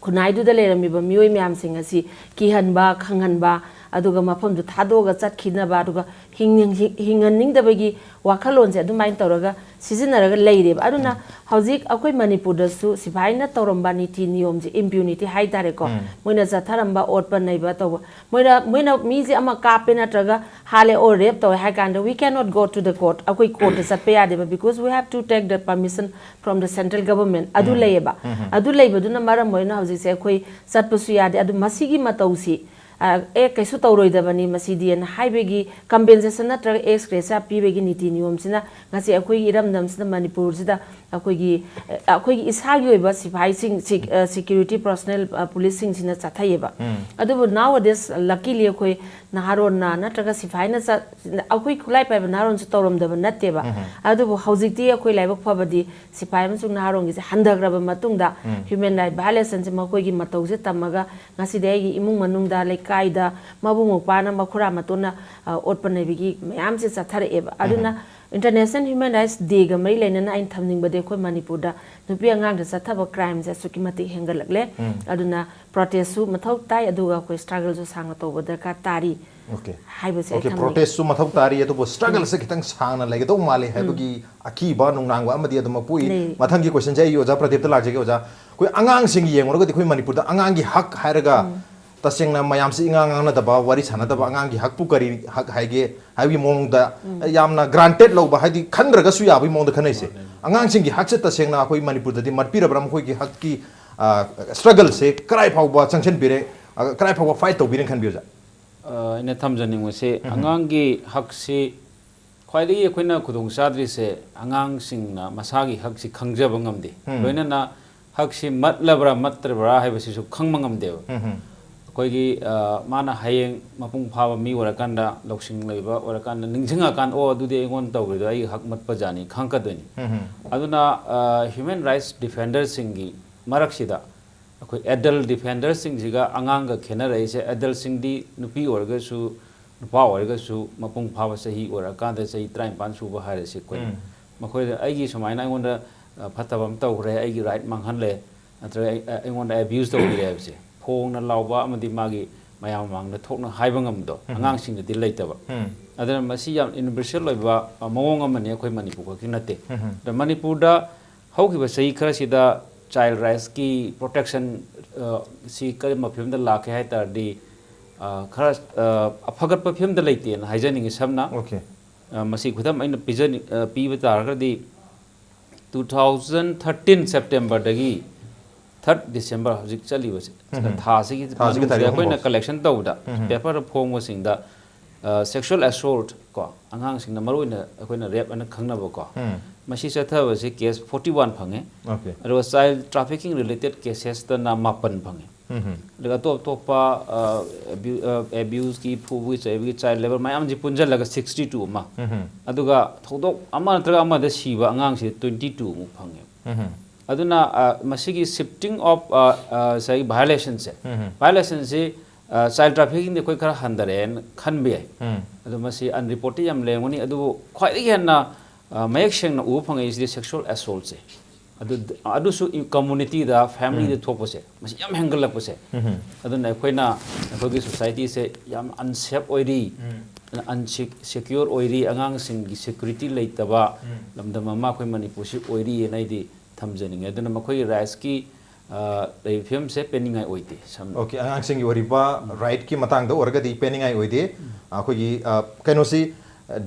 ꯈꯨꯟꯅꯥꯏꯗꯨꯗ ꯂꯩꯔꯝꯃꯤꯕ ꯃꯤꯑꯣꯏ ꯃꯌꯥꯝꯁꯤꯡ ꯑꯁꯤ ꯀꯤꯍꯟꯕ, ꯈꯪꯍꯟꯕ, ꯑꯗꯨꯒ ꯃꯐꯝꯗꯨ ꯊꯥꯗꯣꯛꯑꯒ ꯆꯠꯈꯤꯅꯕ, ꯑꯗꯨꯒ ꯍꯤꯡꯅꯤꯡ-, ꯍꯤꯡꯍꯟꯅꯤꯡꯗꯕꯒꯤ ꯋꯥꯈꯜꯂꯣꯟꯁꯦ ꯑꯗꯨꯃꯥꯏꯅ ꯇꯧꯔꯒ ꯁꯤꯖꯤꯟꯅꯔꯒ ꯂꯩꯔꯦꯕ꯫ ꯑꯗꯨꯅ ꯍꯧꯖꯤꯛ ꯑꯩꯈꯣꯏ ꯃꯅꯤꯄꯨꯔꯗꯁꯨ ꯁꯤꯐꯥꯏꯅ ꯇꯧꯔꯝꯕ ꯅꯤꯇꯤ ꯅꯤꯌꯣꯝꯁꯦ, impunity ꯍꯥꯏꯇꯥꯔꯦꯀꯣ, ꯎꯝ꯫ ꯃꯣꯏꯅ ꯆꯠꯊꯔꯝꯕ, ꯑꯣꯠꯄ ꯅꯩꯕ ꯇꯧꯕ, ꯃꯣꯏꯅ, ꯃꯣꯏꯅ ꯃꯤꯁꯦ ꯑꯃ ꯀꯥꯞꯄꯦ ꯅꯠꯇ꯭ꯔꯒ ꯍꯥꯠꯂꯦ or rape ꯇꯧꯋꯦ ꯍꯥꯏ ꯀꯥꯟꯗ, "We cannot go to the court", ꯑꯩꯈꯣꯏ ꯀꯣꯔꯠꯇ ꯆꯠꯄ ꯌꯥꯗꯦꯕ, "Because we have to take the permission from the central government" ꯑꯗꯨ ꯎꯝ꯫ ꯂꯩꯌꯦꯕ꯫ ꯎꯝ꯫ ꯑꯗꯨ ꯂꯩꯕꯗꯨꯅ ꯃꯔꯝ ꯑꯣꯏꯅ ꯍꯧꯖꯤꯛꯁꯦ ꯑꯩꯈꯣꯏ ꯆꯠꯄꯁꯨ ꯌꯥꯗꯦ꯫ ꯑꯗꯨ ꯃꯁꯤꯒꯤ ꯃꯇꯧꯁꯤ, ꯑ, "ꯑꯦ, ꯀꯩꯁꯨ ꯇꯧꯔꯣꯏꯗꯕꯅꯤ ꯃꯁꯤꯗꯤꯅ" ꯍꯥꯏꯕꯒꯤ compensation ꯅꯠꯇ꯭ꯔꯒ ex gratia ꯄꯤꯕꯒꯤ ꯅꯤꯇꯤ ꯅꯤꯌꯣꯝꯁꯤꯅ ꯉꯁꯤ ꯑꯩꯈꯣꯏꯒꯤ ꯏꯔꯝꯗꯝꯁꯤꯗ, ꯃꯅꯤꯄꯨꯔꯁꯤꯗ ꯑꯩꯈꯣꯏꯒꯤ, ꯑ, ꯑꯩꯈꯣꯏꯒꯤ ꯏꯁꯥꯒꯤ ꯑꯣꯏꯕ ꯁꯤꯐꯥꯏꯁꯤꯡ, ꯁꯤ-, ꯑ, security personnel, ꯑ, ꯄꯨꯂꯤꯁꯁꯤꯡꯁꯤꯅ ꯆꯠꯊꯩꯌꯦꯕ꯫ ꯎꯝ꯫ ꯑꯗꯨꯕꯨ nowadays luckily ꯑꯩꯈꯣꯏ ꯅꯍꯥꯔꯣꯟꯅ ꯅꯠꯇ꯭ꯔꯒ ꯁꯤꯐꯥꯏꯅ ꯆꯠ-, ꯑꯩꯈꯣꯏ ꯈꯨꯠꯂꯥꯏ ꯄꯥꯏꯕ ꯅꯍꯥꯔꯣꯟꯁꯨ ꯇꯧꯔꯝꯗꯕ ꯅꯠꯇꯦꯕ꯫ ꯎꯝ꯫ ꯑꯗꯨꯕꯨ ꯍꯧꯖꯤꯛꯇꯤ ꯑꯩꯈꯣꯏ ꯂꯥꯏꯕꯛ ꯐꯕꯗꯤ ꯁꯤꯐꯥꯏ ꯑꯃꯁꯨꯡ ꯅꯍꯥꯔꯣꯟꯒꯤꯁꯦ ꯍꯟꯊꯈ꯭ꯔꯕ ꯃꯇꯨꯡꯗ ꯎꯝ꯫ Human right violation ꯁꯦ ꯃꯈꯣꯏꯒꯤ ꯃꯇꯧꯁꯦ ꯇꯝꯃꯒ ꯉꯁꯤꯗꯤ ꯑꯩꯒꯤ ꯏꯃꯨꯡ ꯃꯅꯨꯡꯗ, ꯂꯩꯀꯥꯏꯗ, ꯃꯕꯨꯡ ꯃꯧꯄ꯭ꯋꯥꯅ, ꯃꯈꯨꯔꯥ ꯃꯇꯣꯟꯅ, ꯑ, ꯑꯣꯠꯄ ꯅꯩꯕꯒꯤ ꯃꯌꯥꯝꯁꯦ ꯆꯠꯊꯔꯛꯑꯦꯕ꯫ ꯑꯗꯨꯅ ꯎꯝ꯫ International Human Rights Day ꯒ ꯃꯔꯤ ꯂꯩꯅꯅ ꯑꯩꯅ ꯊꯝꯅꯤꯡꯕꯗꯤ ꯑꯩꯈꯣꯏ ꯃꯅꯤꯄꯨꯔꯗ ꯅꯨꯄꯤ ꯑꯉꯥꯡꯗ ꯆꯠꯊꯕ crime ꯁꯦ ꯑꯁꯨꯛꯀꯤ ꯃꯇꯤꯛ ꯍꯦꯟꯒꯠꯂꯛꯂꯦ꯫ ꯎꯝ꯫ ꯑꯗꯨꯅ protest ꯁꯨ ꯃꯊꯧ ꯇꯥꯏ, ꯑꯗꯨꯒ ꯑꯩꯈꯣꯏ struggle ꯁꯨ ꯁꯥꯡꯅ ꯇꯧꯕ ꯗꯔꯀꯥꯔ ꯇꯥꯔꯤ꯫ Okay꯫ ꯍꯥꯏꯕꯁꯦ ꯑꯩ Okay, ꯊꯝꯅꯤꯡꯉꯤ꯫ Protest ꯁꯨ ꯃꯊꯧ ꯇꯥꯔꯤ, ꯑꯗꯨꯕꯨ struggle ꯁꯦ ꯈꯤꯇꯪ ꯁꯥꯡꯅ ꯂꯩꯒꯗꯧ ꯃꯥꯜꯂꯤ ꯎꯝ꯫ ꯍꯥꯏꯕꯒꯤ ꯑꯀꯤꯕ ꯅꯨꯡꯅꯥꯡꯕ ꯑꯃꯗꯤ ꯑꯗꯨꯃꯛ ꯄꯣꯛꯏ꯫ ꯂꯩ꯫ ꯃꯊꯪꯒꯤ question ꯁꯦ ꯑꯩ ꯑꯣꯖꯥ ꯄ꯭ꯔꯗꯤꯞꯇ ꯂꯥꯛꯆꯒꯦ꯫ ꯑꯣꯖꯥ, ꯑꯩꯈꯣꯏ ꯑꯉꯥꯡꯁꯤꯡ ꯌꯦꯡꯉꯨꯔꯒꯗꯤ ꯑꯩꯈꯣꯏ ꯃꯅꯤꯄꯨꯔꯗ ꯑꯉꯥꯡꯒꯤ ꯍꯛ ꯍꯥꯏꯔꯒ ꯎꯝ꯫ ꯇꯁꯦꯡꯅ ꯃꯌꯥꯝꯁꯤ ꯏꯉꯥꯡ ꯉꯥꯡꯅꯗꯕ, ꯋꯥꯔꯤ ꯁꯥꯟꯅꯗꯕ, ꯑꯉꯥꯡꯒꯤ ꯍꯛꯄꯨ ꯀꯔꯤ ꯍꯛ ꯍꯥꯏꯒꯦ ꯍꯥꯏꯕꯒꯤ ꯃꯑꯣꯡꯗ ꯎꯝ꯫ ꯌꯥꯝꯅ granted ꯂꯧꯕ, ꯍꯥꯏꯗꯤ ꯈꯟꯗ꯭ꯔꯒꯁꯨ ꯌꯥꯕꯒꯤ ꯃꯑꯣꯡꯗ ꯈꯟꯅꯩꯁꯦ꯫ ꯃꯥꯅꯦ꯫ ꯑꯉꯥꯡꯁꯤꯡꯒꯤ ꯍꯛꯁꯦ ꯇꯁꯦꯡꯅ ꯑꯩꯈꯣꯏ ꯃꯅꯤꯄꯨꯔꯗꯗꯤ ꯃꯠꯄꯤꯔꯕ꯭ꯔꯥ? ꯃꯈꯣꯏꯒꯤ ꯍꯛꯀꯤ, ꯑ, struggle ꯁꯦ ꯀꯔꯥꯏ ꯐꯥꯎꯕ ꯆꯪꯁꯤꯟꯕꯤꯔꯦ, ꯑ, ꯀꯔꯥꯏ ꯐꯥꯎꯕ fight ꯇꯧꯕꯤꯔꯦ ꯈꯟꯕꯤ, ꯑꯣꯖꯥ? ꯑ, ꯑꯩꯅ ꯊꯝꯖꯅꯤꯡꯕꯁꯦ, ꯎꯝ꯫ ꯑꯉꯥꯡꯒꯤ ꯍꯛꯁꯤ ꯈ꯭ꯋꯥꯏꯗꯒꯤ ꯑꯩꯈꯣꯏꯅ ꯈꯨꯗꯣꯡ ꯆꯥꯗ꯭ꯔꯤꯁꯦ, ꯑꯉꯥꯡꯁꯤꯡꯅ ꯃꯁꯥꯒꯤ ꯍꯛꯁꯤ ꯈꯪꯖꯕ ꯉꯝꯗꯦ꯫ ꯎꯝ꯫ ꯂꯣꯏꯅꯅ ꯍꯛꯁꯤ ꯃꯠꯂꯕ꯭ꯔꯥ ꯃꯠꯇ꯭ꯔꯕ꯭ꯔꯥ ꯍꯥꯏꯕꯁꯤꯁꯨ ꯈꯪꯕ ꯉꯝꯗꯦꯕ꯫ ꯎꯝ꯫ ꯑꯩꯈꯣꯏꯒꯤ, ꯑ, ꯃꯥꯅ ꯍꯌꯦꯡ ꯃꯄꯨꯡ ꯐꯥꯕ ꯃꯤ ꯑꯣꯏꯔꯀꯥꯟꯗ, ꯂꯧꯁꯤꯡ ꯂꯩꯕ ꯑꯣꯏꯔꯀꯥꯟꯗ ꯅꯤꯡꯁꯤꯡꯉꯀꯥꯟꯗ, "ꯑꯣ, ꯑꯗꯨꯗꯤ ꯑꯩꯉꯣꯟꯗ ꯇꯧꯈ꯭ꯔꯤꯗꯣ ꯑꯩꯒꯤ ꯍꯛ ꯃꯠꯄ ꯖꯥꯠꯅꯤ" ꯈꯪꯉꯛꯀꯗꯣꯏꯅꯤ꯫ ꯎꯝ꯫ ꯑꯗꯨꯅ, ꯑ, human rights defender ꯁꯤꯡꯒꯤ ꯃꯔꯛꯁꯤꯗ ꯑꯩꯈꯣꯏ adult defender ꯁꯤꯡꯁꯤꯒ ꯑꯉꯥꯡꯒ ꯈꯦꯠꯅꯔꯛꯏꯁꯦ, adult ꯁꯤꯡꯗꯤ ꯅꯨꯄꯤ ꯑꯣꯏꯔꯒꯁꯨ, ꯅꯨꯄꯥ ꯑꯣꯏꯔꯒꯁꯨ, ꯃꯄꯨꯡ ꯐꯥꯕ ꯆꯍꯤ ꯑꯣꯏꯔꯀꯥꯟꯗ, ꯆꯍꯤ ꯇꯔꯥꯅꯤꯄꯥꯟ ꯁꯨꯕ ꯍꯥꯏꯔꯁꯤ ꯑꯩꯈꯣꯏ, ꯎꯝ꯫ ꯃꯈꯣꯏꯗ ꯑꯩꯒꯤ ꯁꯨꯃꯥꯏꯅ ꯑꯩꯉꯣꯟꯗ, ꯑ, ꯐꯠꯇꯕ ꯑꯃ ꯇꯧꯈ꯭ꯔꯦ, ꯑꯩꯒꯤ right ꯃꯥꯡꯍꯜꯂꯦ, ꯅꯠꯇ꯭ꯔꯒ ꯑꯩ, ꯑ, ꯑꯩꯉꯣꯟꯗ abuse ꯇꯧꯕꯤꯔꯦ ꯍꯥꯏꯕꯁꯦ, ꯐꯣꯡꯅ ꯂꯥꯎꯕ ꯑꯃꯗꯤ ꯃꯥꯒꯤ ꯃꯌꯥꯝ ꯃꯃꯥꯡꯗ ꯊꯣꯛꯅ ꯍꯥꯏꯕ ꯉꯝꯕꯗꯣ ꯑꯉꯥꯡꯁꯤꯡꯗꯗꯤ ꯂꯩꯇꯕ꯫ ꯑꯗꯨꯅ ꯃꯁꯤ ꯌꯥꯝ ꯌꯨꯅꯤꯚꯔꯁꯦꯜ ꯑꯣꯏꯕ, ꯑ, ꯃꯑꯣꯡ ꯑꯃꯅꯤ, ꯑꯩꯈꯣꯏ ꯃꯅꯤꯄꯨꯔ ꯈꯛꯀꯤ ꯅꯠꯇꯦ꯫ ꯑꯗ ꯃꯅꯤꯄꯨꯔꯗ ꯍꯧꯈꯤꯕ ꯆꯍꯤ ꯈꯔꯁꯤꯗ ꯆꯥꯏꯜ ꯔꯥꯏꯠꯁꯀꯤ ꯄ꯭ꯔꯣꯇꯦꯛꯁꯟ, ꯑ, ꯁꯤ ꯀꯔꯝꯕ ꯐꯤꯕꯝꯗ ꯂꯥꯛꯀꯦ ꯍꯥꯏ ꯇꯥꯔꯗꯤ, ꯑ, ꯈꯔ, ꯑ, ꯑꯐꯒꯠꯄ ꯐꯤꯕꯝꯗ ꯂꯩꯇꯦꯅ ꯍꯥꯏꯖꯅꯤꯡꯉꯤ꯫ ꯁꯝꯅ, ꯑꯣꯀꯦ꯫ ꯑ, ꯃꯁꯤ ꯈꯨꯗꯝ ꯑꯩꯅ ꯄꯤꯖꯅꯤꯡ-, ꯑ, ꯄꯤꯕ ꯇꯥꯔꯒꯗꯤ, two thousand thirteen Septemberꯗꯒꯤ third December, ꯍꯧꯖꯤꯛ ꯆꯠꯂꯤꯕꯁꯦ, ꯎꯝ꯫ ꯊꯥꯁꯤꯒꯤ ꯊꯥꯁꯤꯒꯤ ꯃꯅꯨꯡꯁꯤꯗ ꯇꯥꯔꯤꯛ ꯑꯍꯨꯝ ꯑꯩꯈꯣꯏꯅ ꯐꯥꯎ꯫ ꯀꯂꯦꯛꯁꯟ ꯇꯧꯕꯗ, ꯎꯝ꯫ ꯄꯦꯄꯔꯗ ꯐꯣꯡꯕꯁꯤꯡꯗ, ꯑ, sexual assault ꯀꯣ, ꯑꯉꯥꯡꯁꯤꯡꯗ ꯃꯔꯨꯑꯣꯏꯅ ꯑꯩꯈꯣꯏꯅ ꯔꯦꯞ ꯑꯅ ꯈꯪꯅꯕꯀꯣ, ꯎꯝ꯫ ꯃꯁꯤ ꯆꯠꯊꯕꯁꯤ ꯀꯦꯁ forty one ꯐꯪꯉꯦ꯫ ꯑꯣꯀꯦ꯫ ꯑꯗꯨꯒ ꯆꯥꯏꯜ ꯇ꯭ꯔꯥꯐꯤꯀꯤꯡ ꯔꯤꯂꯦꯇꯦꯠ ꯀꯦꯁꯦꯁꯇꯅ ꯃꯥꯄꯟ ꯐꯪꯉꯦ꯫ ꯎꯝ꯫ ꯑꯗꯨꯒ ꯑꯇꯣꯞ ꯑꯇꯣꯞꯄ, ꯑ, ꯑꯦꯕ꯭ꯌꯨ-, ꯑ, ꯑꯦꯕ꯭ꯌꯨꯁꯀꯤ, ꯐꯨꯕꯒꯤ ꯆꯩꯕꯒꯤ, ꯆꯥꯏꯜ ꯂꯦꯕꯔ ꯃꯌꯥꯝꯁꯤ ꯄꯨꯟꯁꯤꯜꯂꯒ sixty two ꯑꯃ꯫ ꯎꯝ꯫ ꯑꯗꯨꯒ ꯊꯧꯗꯣꯛ ꯑꯃ ꯅꯠꯇ꯭ꯔꯒ ꯑꯃꯗ ꯁꯤꯕ ꯑꯉꯥꯡꯁꯤ twenty two ꯑꯃꯨꯛ ꯐꯪꯉꯦ꯫ ꯎꯝ꯫ ꯑꯗꯨꯅ, ꯑ, ꯃꯁꯤꯒꯤ shifting of, ꯑ, ꯑ, ꯉꯁꯥꯏꯒꯤ violationꯁꯦ, ꯎꯝ꯫ violationꯁꯤ, ꯑ, ꯆꯥꯏꯜ ꯇ꯭ꯔꯥꯐꯤꯀꯤꯡꯗꯤ ꯑꯩꯈꯣꯏ ꯈꯔ ꯍꯟꯊꯔꯦꯅ ꯈꯟꯕ ꯌꯥꯏ꯫ ꯎꯝ꯫ ꯑꯗꯣ ꯃꯁꯤ unreported ꯌꯥꯝ ꯂꯩꯔꯝꯒꯅꯤ, ꯑꯗꯨꯕꯨ ꯈ꯭ꯋꯥꯏꯗꯒꯤ ꯍꯦꯟꯅ, ꯑ, ꯃꯌꯦꯛ ꯁꯦꯡꯅ ꯎꯕ ꯐꯪꯉꯛꯏꯁꯤꯗꯤ sexual assaultꯁꯦ꯫ ꯑꯗꯨ, ꯑꯗꯨꯁꯨ communityꯗ, familyꯗ ꯎꯝ꯫ ꯊꯣꯛꯄꯁꯦ, ꯃꯁꯤ ꯌꯥꯝ ꯍꯦꯟꯒꯠꯂꯛꯄꯁꯦ꯫ ꯎꯝ꯫ ꯑꯗꯨꯅ ꯑꯩꯈꯣꯏꯅ, ꯑꯩꯈꯣꯏꯒꯤ societyꯁꯦ ꯌꯥꯝ unsafe ꯑꯣꯏꯔꯤ, ꯎꯝ꯫ unse-, secure ꯑꯣꯏꯔꯤ, ꯑꯉꯥꯡꯁꯤꯡꯒꯤ security ꯂꯩꯇꯕ ꯎꯝ꯫ ꯂꯝꯗꯝ ꯑꯃ ꯑꯩꯈꯣꯏ ꯃꯅꯤꯄꯨꯔꯁꯤ ꯑꯣꯏꯔꯤꯑꯅ ꯑꯩꯗꯤ ꯊꯝꯖꯅꯤꯡꯉꯦ꯫ ꯑꯗꯨꯅ ꯃꯈꯣꯏꯒꯤ rightsꯀꯤ, ꯑ, ꯂꯩꯔꯤꯕ ꯐꯤꯕꯝꯁꯦ ꯄꯦꯟꯅꯤꯡꯉꯥꯏ ꯑꯣꯏꯗꯦ꯫ ꯁꯝꯅ ꯑꯣꯀꯦ, ꯑꯉꯥꯡꯁꯤꯡꯒꯤ ꯑꯣꯏꯔꯤꯕ rightꯀꯤ ꯃꯇꯥꯡꯗ ꯑꯣꯏꯔꯒꯗꯤ ꯄꯦꯟꯅꯤꯡꯉꯥꯏ ꯑꯣꯏꯗꯦ꯫ ꯑꯩꯈꯣꯏꯒꯤ, ꯑ, ꯀꯩꯅꯣꯁꯤ,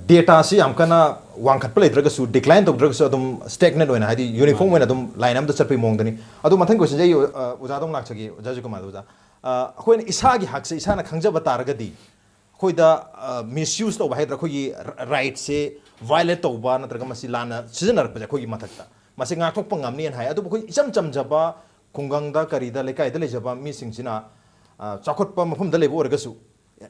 dataꯁꯤ ꯌꯥꯝ ꯀꯟꯅ ꯋꯥꯡꯈꯠꯄ ꯂꯩꯇ꯭ꯔꯒꯁꯨ, decline ꯇꯧꯗ꯭ꯔꯒꯁꯨ, ꯑꯗꯨꯝ stagnant ꯑꯣꯏꯅ, ꯍꯥꯏꯗꯤ uniform ꯃꯥꯅꯤ꯫ ꯑꯣꯏꯅ ꯑꯗꯨꯝ line ꯑꯃꯗ ꯆꯠꯄꯒꯤ ꯃꯑꯣꯡꯗꯅꯤ꯫ ꯑꯗꯨ ꯃꯊꯪ questionꯁꯦ ꯑꯩ, ꯑ, ꯑꯣꯖꯥꯗ ꯑꯃꯨꯛ ꯂꯥꯛꯆꯒꯦ, ꯑꯣꯖꯥ ꯖꯤꯀꯨꯃꯥꯔ ꯑꯣꯖꯥ꯫ ꯑ, ꯑꯩꯈꯣꯏꯅ ꯏꯁꯥꯒꯤ ꯍꯛꯁꯦ ꯏꯁꯥꯅ ꯈꯪꯖꯕ ꯇꯥꯔꯒꯗꯤ, ꯑꯩꯈꯣꯏꯗ, ꯑ, misuse ꯇꯧꯕ ꯍꯥꯏꯒꯗ꯭ꯔꯥ, ꯑꯩꯈꯣꯏꯒꯤ ꯔ-, rightꯁꯦ violate ꯇꯧꯕ ꯅꯠꯇ꯭ꯔꯒ ꯃꯁꯤ ꯂꯥꯟꯅ ꯁꯤꯖꯤꯟꯅꯔꯛꯄꯁꯦ ꯑꯩꯈꯣꯏꯒꯤ ꯃꯊꯛꯇ, ꯃꯁꯤ ꯉꯥꯛꯊꯣꯛꯄ ꯉꯝꯅꯤꯅ ꯍꯥꯏ꯫ ꯑꯗꯨꯕꯨ ꯑꯩꯈꯣꯏ ꯏꯆꯝ ꯆꯝꯖꯕ ꯈꯨꯡꯒꯪꯗ, ꯀꯔꯤꯗ, ꯂꯩꯀꯥꯏꯗ ꯂꯩꯖꯕ ꯃꯤꯁꯤꯡꯁꯤꯅ, ꯑ, ꯆꯥꯎꯈꯠꯄ ꯃꯐꯝꯗ ꯂꯩꯕ ꯑꯣꯏꯔꯒꯁꯨ,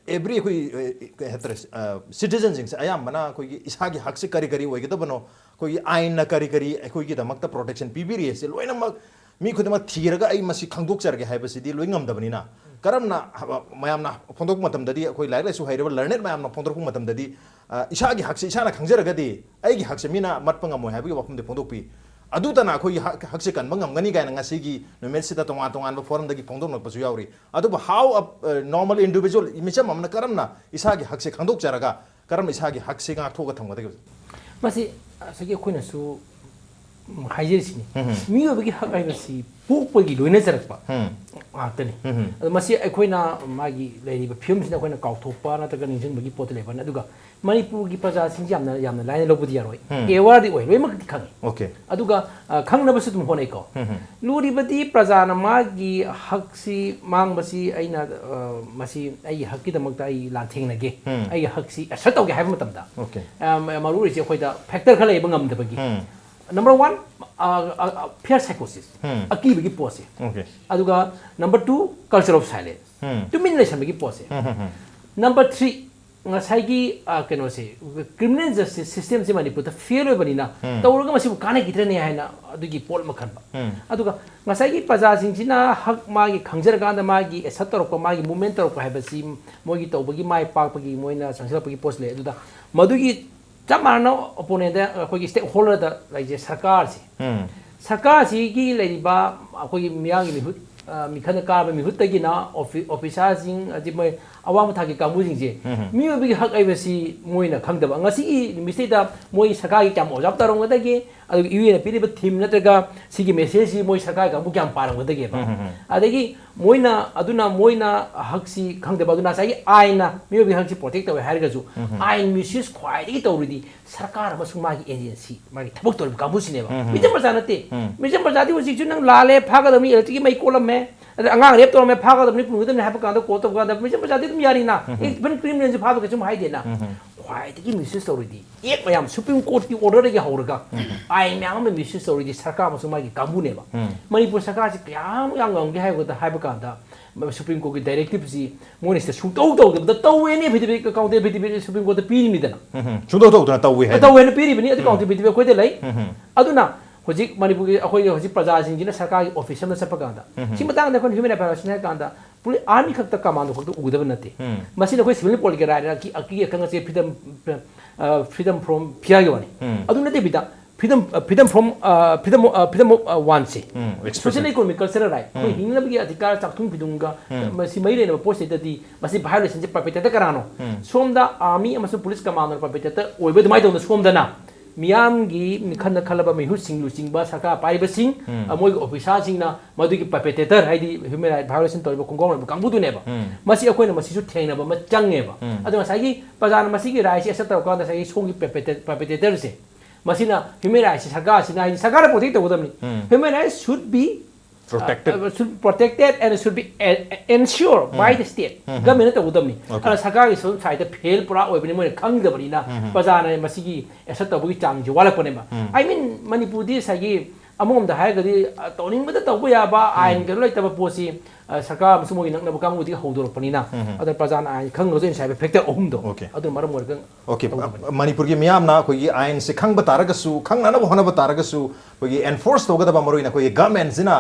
every ꯑꯩꯈꯣꯏ, ꯑ, ꯀꯩ ꯍꯥꯏꯇꯥꯔꯦ, ꯑ, citizenꯁꯤꯡꯁꯦ ꯑꯌꯥꯝꯕꯅ ꯑꯩꯈꯣꯏꯒꯤ ꯏꯁꯥꯒꯤ ꯍꯛꯁꯦ ꯀꯔꯤ ꯀꯔꯤ ꯑꯣꯏꯒꯗꯕꯅꯣ, ꯑꯩꯈꯣꯏꯒꯤ ꯑꯥꯏꯟꯅ ꯀꯔꯤ ꯀꯔꯤ ꯑꯩꯈꯣꯏꯒꯤꯗꯃꯛꯇ protection ꯄꯤꯕꯤꯔꯤ ꯍꯥꯏꯁꯦ ꯂꯣꯏꯅꯃꯛ ꯃꯤ ꯈꯨꯗꯤꯡꯃꯛ ꯊꯤꯔꯒ ꯑꯩ ꯃꯁꯤ ꯈꯪꯗꯣꯛꯆꯔꯒꯦ ꯍꯥꯏꯕꯁꯤꯗꯤ ꯂꯣꯏ ꯉꯝꯗꯕꯅꯤꯅ, ꯀꯔꯝꯅ ꯍ-, ꯃꯌꯥꯝꯅ ꯐꯣꯡꯗꯣꯛꯄ ꯃꯇꯝꯗꯗꯤ, ꯑꯩꯈꯣꯏ ꯂꯥꯏꯔꯤꯛ ꯂꯥꯏꯁꯨ ꯍꯩꯔꯕ learned ꯃꯌꯥꯝꯅ ꯐꯣꯡꯗꯣꯔꯛꯄ ꯃꯇꯝꯗꯗꯤ, ꯑ, ꯏꯁꯥꯒꯤ ꯍꯛꯁꯦ ꯏꯁꯥꯅ ꯈꯪꯖꯔꯒꯗꯤ ꯑꯩꯒꯤ ꯍꯛꯁꯦ ꯃꯤꯅ ꯃꯠꯄ ꯉꯝꯃꯣꯏ ꯍꯥꯏꯕꯒꯤ ꯋꯥꯐꯝꯗꯤ ꯐꯣꯡꯗꯣꯛꯄꯤ꯫ ꯑꯗꯨꯇꯅ ꯑꯩꯈꯣꯏꯒꯤ ꯍꯛ-, ꯍꯛꯁꯦ ꯀꯟꯕ ꯉꯝꯒꯅꯤ ꯀꯥꯏꯅ ꯉꯁꯤꯒꯤ ꯅꯨꯃꯤꯠꯁꯤꯗ ꯇꯣꯉꯥꯟ ꯇꯣꯉꯥꯟꯕ ꯐꯣꯔꯝꯗꯒꯤ ꯐꯣꯡꯗꯣꯛꯂꯛꯄꯁꯨ ꯌꯥꯎꯔꯤ꯫ ꯑꯗꯨꯕꯨ how a, uh, normal individual, ꯃꯤꯆꯝ ꯑꯃꯅ ꯀꯔꯝꯅ ꯏꯁꯥꯒꯤ ꯍꯛꯁꯦ ꯈꯪꯗꯣꯛꯆꯔꯒ ꯀꯔꯝꯅ ꯏꯁꯥꯒꯤ ꯍꯛꯁꯦ ꯉꯥꯛꯊꯣꯛꯑꯒ ꯊꯝꯒꯗꯒꯦ? ꯃꯁꯤ ꯉꯁꯥꯏꯒꯤ ꯑꯩꯈꯣꯏꯅꯁꯨ ꯍꯥꯏꯖꯔꯤꯁꯤꯅꯤ꯫ ꯎꯝ꯫ ꯃꯤꯑꯣꯏꯕꯒꯤ ꯍꯛ ꯍꯥꯏꯕꯁꯤ ꯄꯣꯛꯄꯒꯤ ꯂꯣꯏꯅꯖꯔꯛꯄ ꯎꯝ꯫ ꯉꯥꯛꯇꯅꯤ꯫ ꯎꯝ꯫ ꯑꯗꯣ ꯃꯁꯤ ꯑꯩꯈꯣꯏꯅ ꯃꯥꯒꯤ ꯂꯩꯔꯤꯕ ꯐꯤꯕꯝꯁꯤꯅ ꯑꯩꯈꯣꯏꯅ ꯀꯥꯎꯊꯣꯛꯄ ꯅꯠꯇ꯭ꯔꯒ ꯅꯤꯡꯁꯤꯡꯕꯒꯤ ꯄꯣꯠꯇꯤ ꯂꯩꯕꯅꯤ꯫ ꯑꯗꯨꯒ ꯃꯅꯤꯄꯨꯔꯒꯤ ꯄ꯭ꯔꯖꯥꯁꯤꯡꯁꯤ ꯌꯥꯝꯅ, ꯌꯥꯝꯅ ꯂꯥꯏꯅ ꯂꯧꯕꯗꯤ ꯌꯥꯔꯣꯏ꯫ ꯎꯝ꯫ ꯑꯦꯋꯥꯔꯗꯤ ꯑꯣꯏ, ꯂꯣꯏꯅꯃꯛꯇꯤ ꯈꯪꯉꯤ꯫ Okay꯫ ꯑꯗꯨꯒ, ꯑ, ꯈꯪꯅꯕꯁꯨ ꯑꯗꯨꯝ ꯍꯣꯠꯅꯩꯀꯣ꯫ ꯎꯝ, ꯎꯝ꯫ ꯂꯨꯔꯤꯕꯗꯤ ꯄ꯭ꯔꯖꯥꯅ ꯃꯥꯒꯤ ꯍꯛꯁꯤ ꯃꯥꯡꯕꯁꯤ ꯑꯩꯅ, ꯑ, ꯃꯁꯤ ꯑꯩꯒꯤ ꯍꯛꯀꯤꯗꯃꯛꯇ ꯑꯩ ꯂꯥꯟꯊꯦꯡꯅꯒꯦ, ꯎꯝ꯫ ꯑꯩꯒꯤ ꯍꯛꯁꯤ assert ꯇꯧꯒꯦ ꯍꯥꯏꯕ ꯃꯇꯝꯗ, Okay꯫ ꯑ, ꯃ-, ꯃꯔꯨ ꯑꯣꯏꯔꯤꯁꯦ ꯑꯩꯈꯣꯏꯗ factor ꯈꯔ ꯂꯩꯕ ꯉꯝꯗꯕꯒꯤ꯫ ꯎꯝ꯫ Number one, ꯑ, ꯑ, ꯑ, fear psychosis, ꯎꯝ꯫ ꯑꯀꯤꯕꯒꯤ ꯄꯣꯠꯁꯦ꯫ Okay꯫ ꯑꯗꯨꯒ number two, culture of silence, ꯎꯝ꯫ ꯇꯨꯃꯤꯟ ꯂꯩꯁꯟꯕꯒꯤ ꯄꯣꯠꯁꯦ꯫ ꯎꯝ, ꯎꯝ, ꯎꯝ꯫ Number three, ꯉꯁꯥꯏꯒꯤ, ꯑ, ꯀꯩꯅꯣꯁꯦ, criminal justice systemꯁꯦ ꯃꯅꯤꯄꯨꯔꯗ fail ꯑꯣꯏꯕꯅꯤꯅ, ꯎꯝ꯫ ꯇꯧꯔꯒ ꯃꯁꯤꯕꯨ ꯀꯥꯟꯅꯈꯤꯗ꯭ꯔꯅꯦ ꯍꯥꯏꯅ ꯑꯗꯨꯒꯤ ꯄꯣꯠ ꯑꯃ ꯈꯟꯕ꯫ ꯎꯝ꯫ ꯑꯗꯨꯒ ꯉꯁꯥꯏꯒꯤ ꯄ꯭ꯔꯖꯥꯁꯤꯡꯁꯤꯅ ꯍꯛ ꯃꯥꯒꯤ ꯈꯪꯖꯔꯀꯥꯟꯗ ꯃꯥꯒꯤ assert ꯇꯧꯔꯛꯄ, ꯃꯥꯒꯤ movement ꯇꯧꯔꯛꯄ ꯍꯥꯏꯕꯁꯤ ꯃꯣꯏꯒꯤ ꯇꯧꯕꯒꯤ ꯃꯥꯏ ꯄꯥꯛꯄꯒꯤ ꯃꯣꯏꯅ ꯆꯪꯁꯤꯜꯂꯛꯄꯒꯤ ꯄꯣꯠꯁꯨ ꯂꯩ꯫ ꯑꯗꯨꯗ ꯃꯗꯨꯒꯤ ꯆꯞ ꯃꯥꯟꯅꯅ opponentꯗ ꯑꯩꯈꯣꯏꯒꯤ stakeholderꯗ ꯂꯩꯖꯩ ꯁꯔꯀꯥꯔꯁꯦ꯫ ꯎꯝ꯫ ꯁꯔꯀꯥꯔꯁꯤꯒꯤ ꯂꯩꯔꯤꯕ ꯑꯩꯈꯣꯏꯒꯤ ꯃꯤꯌꯥꯝꯒꯤ ꯃꯤꯍꯨꯠ, ꯑ, ꯃꯤꯈꯜꯅ ꯀꯥꯔꯕ ꯃꯤꯍꯨꯠꯇꯒꯤꯅ ꯑꯣꯐꯤ-, officerꯁꯤꯡ, ꯑꯗꯩ ꯃꯣꯏ ꯑꯋꯥꯡꯕ ꯊꯥꯛꯀꯤ ꯀꯥꯡꯕꯨꯁꯤꯡꯁꯦ, ꯎꯝ꯫ ꯃꯤꯑꯣꯏꯕꯒꯤ ꯍꯛ ꯍꯥꯏꯕꯁꯤ ꯃꯣꯏꯅ ꯈꯪꯗꯕ꯫ ꯉꯁꯤꯒꯤ ꯅꯨꯃꯤꯠꯁꯤꯗ ꯃꯣꯏ ꯁꯔꯀꯥꯔꯒꯤ ꯀꯌꯥꯝ observe ꯇꯧꯔꯝꯒꯗꯒꯦ, ꯑꯗꯨꯒ UNꯅ ꯄꯤꯔꯤꯕ theme ꯅꯠꯇ꯭ꯔꯒ ꯁꯤꯒꯤ messageꯁꯤ ꯃꯣꯏ ꯁꯔꯀꯥꯔꯒꯤ ꯀꯥꯡꯕꯨ ꯀꯌꯥꯝ ꯄꯥꯔꯝꯒꯗꯒꯦꯕ꯫ ꯎꯝ, ꯎꯝ, ꯎꯝ꯫ ꯑꯗꯒꯤ ꯃꯣꯏꯅ, ꯑꯗꯨꯅ ꯃꯣꯏꯅ ꯍꯛꯁꯤ ꯈꯪꯗꯕ, ꯑꯗꯨꯅ ꯉꯁꯥꯏꯒꯤ ꯑꯥꯏꯟꯅ ꯃꯤꯑꯣꯏꯕꯒꯤ ꯍꯛꯁꯤ protect ꯇꯧꯋꯦ ꯍꯥꯏꯔꯒꯁꯨ, ꯎꯝ꯫ ꯑꯥꯏꯟ misuse ꯈ꯭ꯋꯥꯏꯗꯒꯤ ꯇꯧꯔꯤꯗꯤ ꯁꯔꯀꯥꯔ ꯑꯃꯁꯨꯡ ꯃꯥꯒꯤ agency, ꯃꯥꯒꯤ ꯊꯕꯛ ꯇꯧꯔꯤꯕ ꯀꯥꯡꯕꯨꯁꯤꯅꯦꯕ꯫ ꯎꯝ, ꯎꯝ꯫ ꯃꯤꯆꯝ ꯄ꯭ꯔꯖꯥ ꯅꯠꯇꯦ꯫ ꯎꯝ꯫ ꯃꯤꯆꯝ ꯄ꯭ꯔꯖꯥꯗꯤ ꯍꯧꯖꯤꯛꯁꯨ ꯅꯪ ꯂꯥꯜꯂꯦ, ꯐꯥꯒꯗꯕꯅꯤ, electricꯀꯤ ꯃꯩ ꯀꯣꯠꯂꯝꯃꯦ, ꯑꯗ ꯑꯉꯥꯡ rape ꯇꯧꯔꯝꯃꯦ, ꯐꯥꯒꯗꯕꯅꯤ, ꯄꯨꯟꯒꯗꯕꯅꯤ ꯍꯥꯏꯕ ꯀꯥꯟꯗ court ꯇꯧꯕ ꯀꯥꯟꯗ ꯃꯤꯆꯝ ꯄ꯭ꯔꯖꯥꯗꯤ ꯑꯗꯨꯝ ꯌꯥꯔꯤꯅ꯫ ꯎꯝ꯫ Even criminalꯁꯨ ꯐꯥꯕ ꯀꯩꯁꯨꯝ ꯍꯥꯏꯗꯦꯅ꯫ ꯎꯝ꯫ ꯈ꯭ꯋꯥꯏꯗꯒꯤ misuse ꯇꯧꯔꯤꯗꯤ act ꯃꯌꯥꯝ, Supreme Courtꯀꯤ orderꯗꯒꯤ ꯍꯧꯔꯒ, ꯑꯥꯏꯟ ꯃꯌꯥꯝ ꯑꯃ misuse ꯇꯧꯔꯤꯗꯤ ꯁꯔꯀꯥꯔ ꯑꯃꯁꯨꯡ ꯃꯥꯒꯤ ꯀꯥꯡꯕꯨꯅꯦꯕ꯫ ꯎꯝ꯫ ꯃꯅꯤꯄꯨꯔ ꯁꯔꯀꯥꯔꯁꯤ ꯀꯌꯥꯃꯨꯛ ꯌꯥꯝ ꯉꯝꯒꯦ ꯍꯥꯏꯕꯗ, ꯍꯥꯏꯕ ꯀꯥꯟꯗ, Supreme Courtꯀꯤ directiveꯁꯤ ꯃꯣꯏꯅ ꯁꯤꯗ ꯁꯨꯡꯇꯧ ꯇꯧꯗꯕꯗ, ꯇꯧꯋꯦꯅ affidavit, counter affidavit Supreme Courtꯇ ꯄꯤꯔꯤꯅꯤꯗꯅ꯫ ꯎꯝ, ꯎꯝ꯫ ꯁꯨꯡꯇꯧ ꯇꯧꯗꯅ ꯇꯧꯋꯤ ꯍꯥꯏꯅ꯫ ꯇꯧꯋꯦꯅ ꯄꯤꯔꯤꯕꯅꯤ, ꯑꯗꯨ counter affidavit ꯑꯩꯈꯣꯏꯗ ꯂꯩ꯫ ꯎꯝ, ꯎꯝ꯫ ꯑꯗꯨꯅ ꯍꯧꯖꯤꯛ ꯃꯅꯤꯄꯨꯔꯒꯤ, ꯑꯩꯈꯣꯏꯒꯤ ꯍꯧꯖꯤꯛ ꯄ꯭ꯔꯖꯥꯁꯤꯡꯁꯤꯅ ꯁꯔꯀꯥꯔꯒꯤ office ꯑꯃꯗ ꯆꯠꯄ ꯀꯥꯟꯗ, ꯎꯝ, ꯎꯝ꯫ ꯁꯤ ꯃꯇꯥꯡꯗ ꯑꯩꯈꯣꯏꯅ human rights violation ꯍꯥꯏꯔ ꯀꯥꯟꯗ, police, army ꯈꯛꯇ, commando ꯈꯛꯇ ꯎꯒꯗꯕ ꯅꯠꯇꯦ꯫ ꯎꯝ꯫ ꯃꯁꯤꯅ ꯑꯩꯈꯣꯏ civil political right, ꯑꯀꯤ, ꯑꯀꯤ ꯑꯈꯪ ꯑꯁꯦ freedom, ꯑ, freedom from fearꯒꯤ ꯋꯥꯅꯤ꯫ ꯎꯝ꯫ ꯑꯗꯨ ꯅꯠꯇꯕꯤꯗ, Freedom, uh, freedom from, uh, freedom, uh, freedom of, uh, one say, um, expression. Social economic cultural right, ꯑꯩꯈꯣꯏ ꯍꯤꯡꯅꯕꯒꯤ ꯑꯙꯤꯀꯥꯔ ꯆꯥꯛꯊꯨꯡ ꯐꯤꯗꯨꯡꯒ ꯃꯁꯤ ꯃꯔꯤ ꯂꯩꯅꯕ ꯄꯣꯠꯁꯤꯗꯗꯤ ꯃꯁꯤ violation ꯁꯦ perpetrator ꯀꯅꯥꯅꯣ? ꯁꯣꯝꯗ army ꯑꯃꯁꯨꯡ police commander perpetrator ꯑꯣꯏꯕ ꯑꯗꯨꯃꯥꯏꯅ ꯇꯧꯗꯅ ꯁꯣꯝꯗꯅ ꯃꯤꯌꯥꯝꯒꯤ ꯃꯤꯈꯜꯅ ꯈꯜꯂꯕ ꯃꯤꯍꯨꯠꯁꯤꯡ ꯂꯨꯆꯤꯡꯕ ꯁꯔꯀꯥꯔ ꯄꯥꯏꯕꯁꯤꯡ, ꯑ, ꯃꯣꯏꯒꯤ officerꯁꯤꯡꯅ ꯃꯗꯨꯒꯤ perpetrator, ꯍꯥꯏꯗꯤ human right violation ꯇꯧꯔꯤꯕ ꯈꯣꯡꯒꯥꯎꯅꯔꯤꯕ ꯀꯥꯡꯕꯨꯗꯨꯅꯦꯕ꯫ ꯃꯁꯤ ꯑꯩꯈꯣꯏꯅ ꯃꯁꯤꯁꯨ ꯊꯦꯡꯅꯕ ꯑꯃ ꯆꯪꯉꯦꯕ꯫ ꯑꯗꯣ ꯉꯁꯥꯏꯒꯤ ꯄ꯭ꯔꯖꯥꯅ ꯃꯁꯤꯒꯤ rightꯁꯤ assert ꯇꯧꯔꯀꯥꯟꯗ ꯉꯁꯥꯏꯒꯤ ꯁꯣꯝꯒꯤ perpetrator, perpetratorꯁꯦ ꯃꯁꯤꯅ human rightꯁꯤ ꯁꯔꯀꯥꯔꯁꯤꯅ, ꯍꯥꯏꯗꯤ ꯁꯔꯀꯥꯔꯅ protect ꯇꯧꯒꯗꯕꯅꯤ꯫ Human rights should be Protected. Uh, should protected and should be e- ensured by the state. Governmentꯅ ꯇꯧꯒꯗꯕꯅꯤ꯫ Okay. ꯑꯗꯨꯅ ꯁꯔꯀꯥꯔꯒꯤ ꯁꯣꯝ sideꯇ fail ꯄꯨꯔꯥ ꯑꯣꯏꯕꯅꯤ, ꯃꯣꯏꯅ ꯈꯪꯗꯕꯅꯤꯅ ꯄ꯭ꯔꯖꯥꯅ ꯃꯁꯤꯒꯤ assert ꯇꯧꯕꯒꯤ ꯆꯥꯡꯁꯤ ꯋꯥꯠꯂꯛꯄꯅꯦꯕ꯫ I mean, ꯃꯅꯤꯄꯨꯔꯗꯤ ꯉꯁꯥꯏꯒꯤ ꯑꯃꯔꯣꯝꯗ ꯍꯥꯏꯔꯒꯗꯤ, ꯑ, ꯇꯧꯅꯤꯡꯕꯗ ꯇꯧꯕ ꯌꯥꯕ, ꯑꯥꯏꯟ ꯀꯩꯅꯣ ꯂꯩꯇꯕ ꯄꯣꯠꯁꯤ, ꯑ, ꯁꯔꯀꯥꯔ ꯑꯃꯁꯨꯡ ꯃꯣꯏꯒꯤ ꯅꯛꯅꯕ ꯀꯥꯡꯕꯨꯗꯒꯤ ꯍꯧꯗꯣꯔꯛꯄꯅꯤꯅ, ꯑꯗꯨꯅ ꯄ꯭ꯔꯖꯥꯅ ꯑꯥꯏꯟ ꯈꯪꯉꯒꯁꯨ ꯑꯩꯅ ꯉꯁꯥꯏ factor ꯑꯍꯨꯝꯗꯣ, Okay. ꯑꯗꯨꯅ ꯃꯔꯝ ꯑꯣꯏꯔꯒ Okay, ꯇꯧꯗꯕꯅꯤ꯫ ꯃꯅꯤꯄꯨꯔꯒꯤ ꯃꯤꯌꯥꯝꯅ ꯑꯩꯈꯣꯏꯒꯤ ꯑꯥꯏꯟꯁꯦ ꯈꯪꯕ ꯇꯥꯔꯒꯁꯨ, ꯈꯪꯅꯅꯕ ꯍꯣꯠꯅꯕ ꯇꯥꯔꯒꯁꯨ, ꯑꯩꯈꯣꯏꯒꯤ enforce ꯇꯧꯒꯗꯕ, ꯃꯔꯨꯑꯣꯏꯅ ꯑꯩꯈꯣꯏꯒꯤ governmentꯁꯤꯅ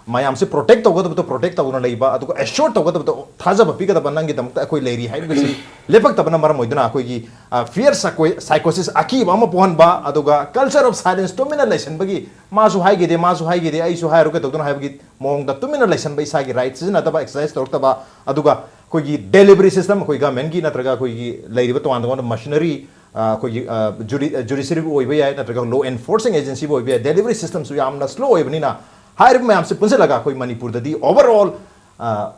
ꯃꯌꯥꯝꯁꯦ protect ꯇꯧꯒꯗꯕꯗꯣ protect ꯇꯧꯗꯨꯅ ꯂꯩꯕ, ꯑꯗꯨꯒ assure ꯇꯧꯒꯗꯕꯗꯣ ꯊꯥꯖꯕ ꯄꯤꯒꯗꯕ, ꯅꯪꯒꯤꯗꯃꯛꯇ ꯑꯩꯈꯣꯏ ꯂꯩꯔꯤ ꯍꯥꯏꯕꯁꯤ ꯂꯦꯞꯄꯛꯇꯕꯅ ꯃꯔꯝ ꯑꯣꯏꯗꯨꯅ ꯑꯩꯈꯣꯏꯒꯤ, ꯑ, fear psycho- psychosis, ꯑꯀꯤꯕ ꯑꯃ ꯄꯣꯛꯍꯟꯕ, ꯑꯗꯨꯒ culture of silence, ꯇꯨꯃꯤꯟꯅ ꯂꯩꯁꯟꯕꯒꯤ, ꯃꯥꯁꯨ ꯍꯥꯏꯈꯤꯗꯦ, ꯃꯥꯁꯨ ꯍꯥꯏꯈꯤꯗꯦ, ꯑꯩꯁꯨ ꯍꯥꯏꯔꯨꯒꯦ ꯇꯧꯗꯨꯅ ꯍꯥꯏꯕꯒꯤ ꯃꯑꯣꯡꯗ ꯇꯨꯃꯤꯟꯅ ꯂꯩꯁꯟꯕ, ꯏꯁꯥꯒꯤ right ꯁꯤꯖꯤꯟꯅꯗꯕ, exercise ꯇꯧꯔꯛꯇꯕ, ꯑꯗꯨꯒ ꯑꯩꯈꯣꯏꯒꯤ delivery system, ꯑꯩꯈꯣꯏ governmentꯀꯤ ꯅꯠꯇ꯭ꯔꯒ ꯑꯩꯈꯣꯏꯒꯤ ꯂꯩꯔꯤꯕ ꯇꯣꯉꯥꯟ ꯇꯣꯉꯥꯟꯕ machinery, ꯑ, ꯑꯩꯈꯣꯏꯒꯤ, ꯑ, judi- ꯑ, judiciaryꯕꯨ ꯑꯣꯏꯕ ꯌꯥꯏ, ꯅꯠꯇ꯭ꯔꯒ law enforcing agencyꯕꯨ ꯑꯣꯏꯕ ꯌꯥꯏ, delivery systemꯁꯨ ꯌꯥꯝꯅ slow ꯑꯣꯏꯕꯅꯤꯅ, ꯍꯥꯏꯔꯤꯕ ꯃꯌꯥꯝꯁꯤ ꯄꯨꯟꯁꯤꯜꯂꯒ ꯑꯩꯈꯣꯏ ꯃꯅꯤꯄꯨꯔꯗꯗꯤ overall, ꯑ,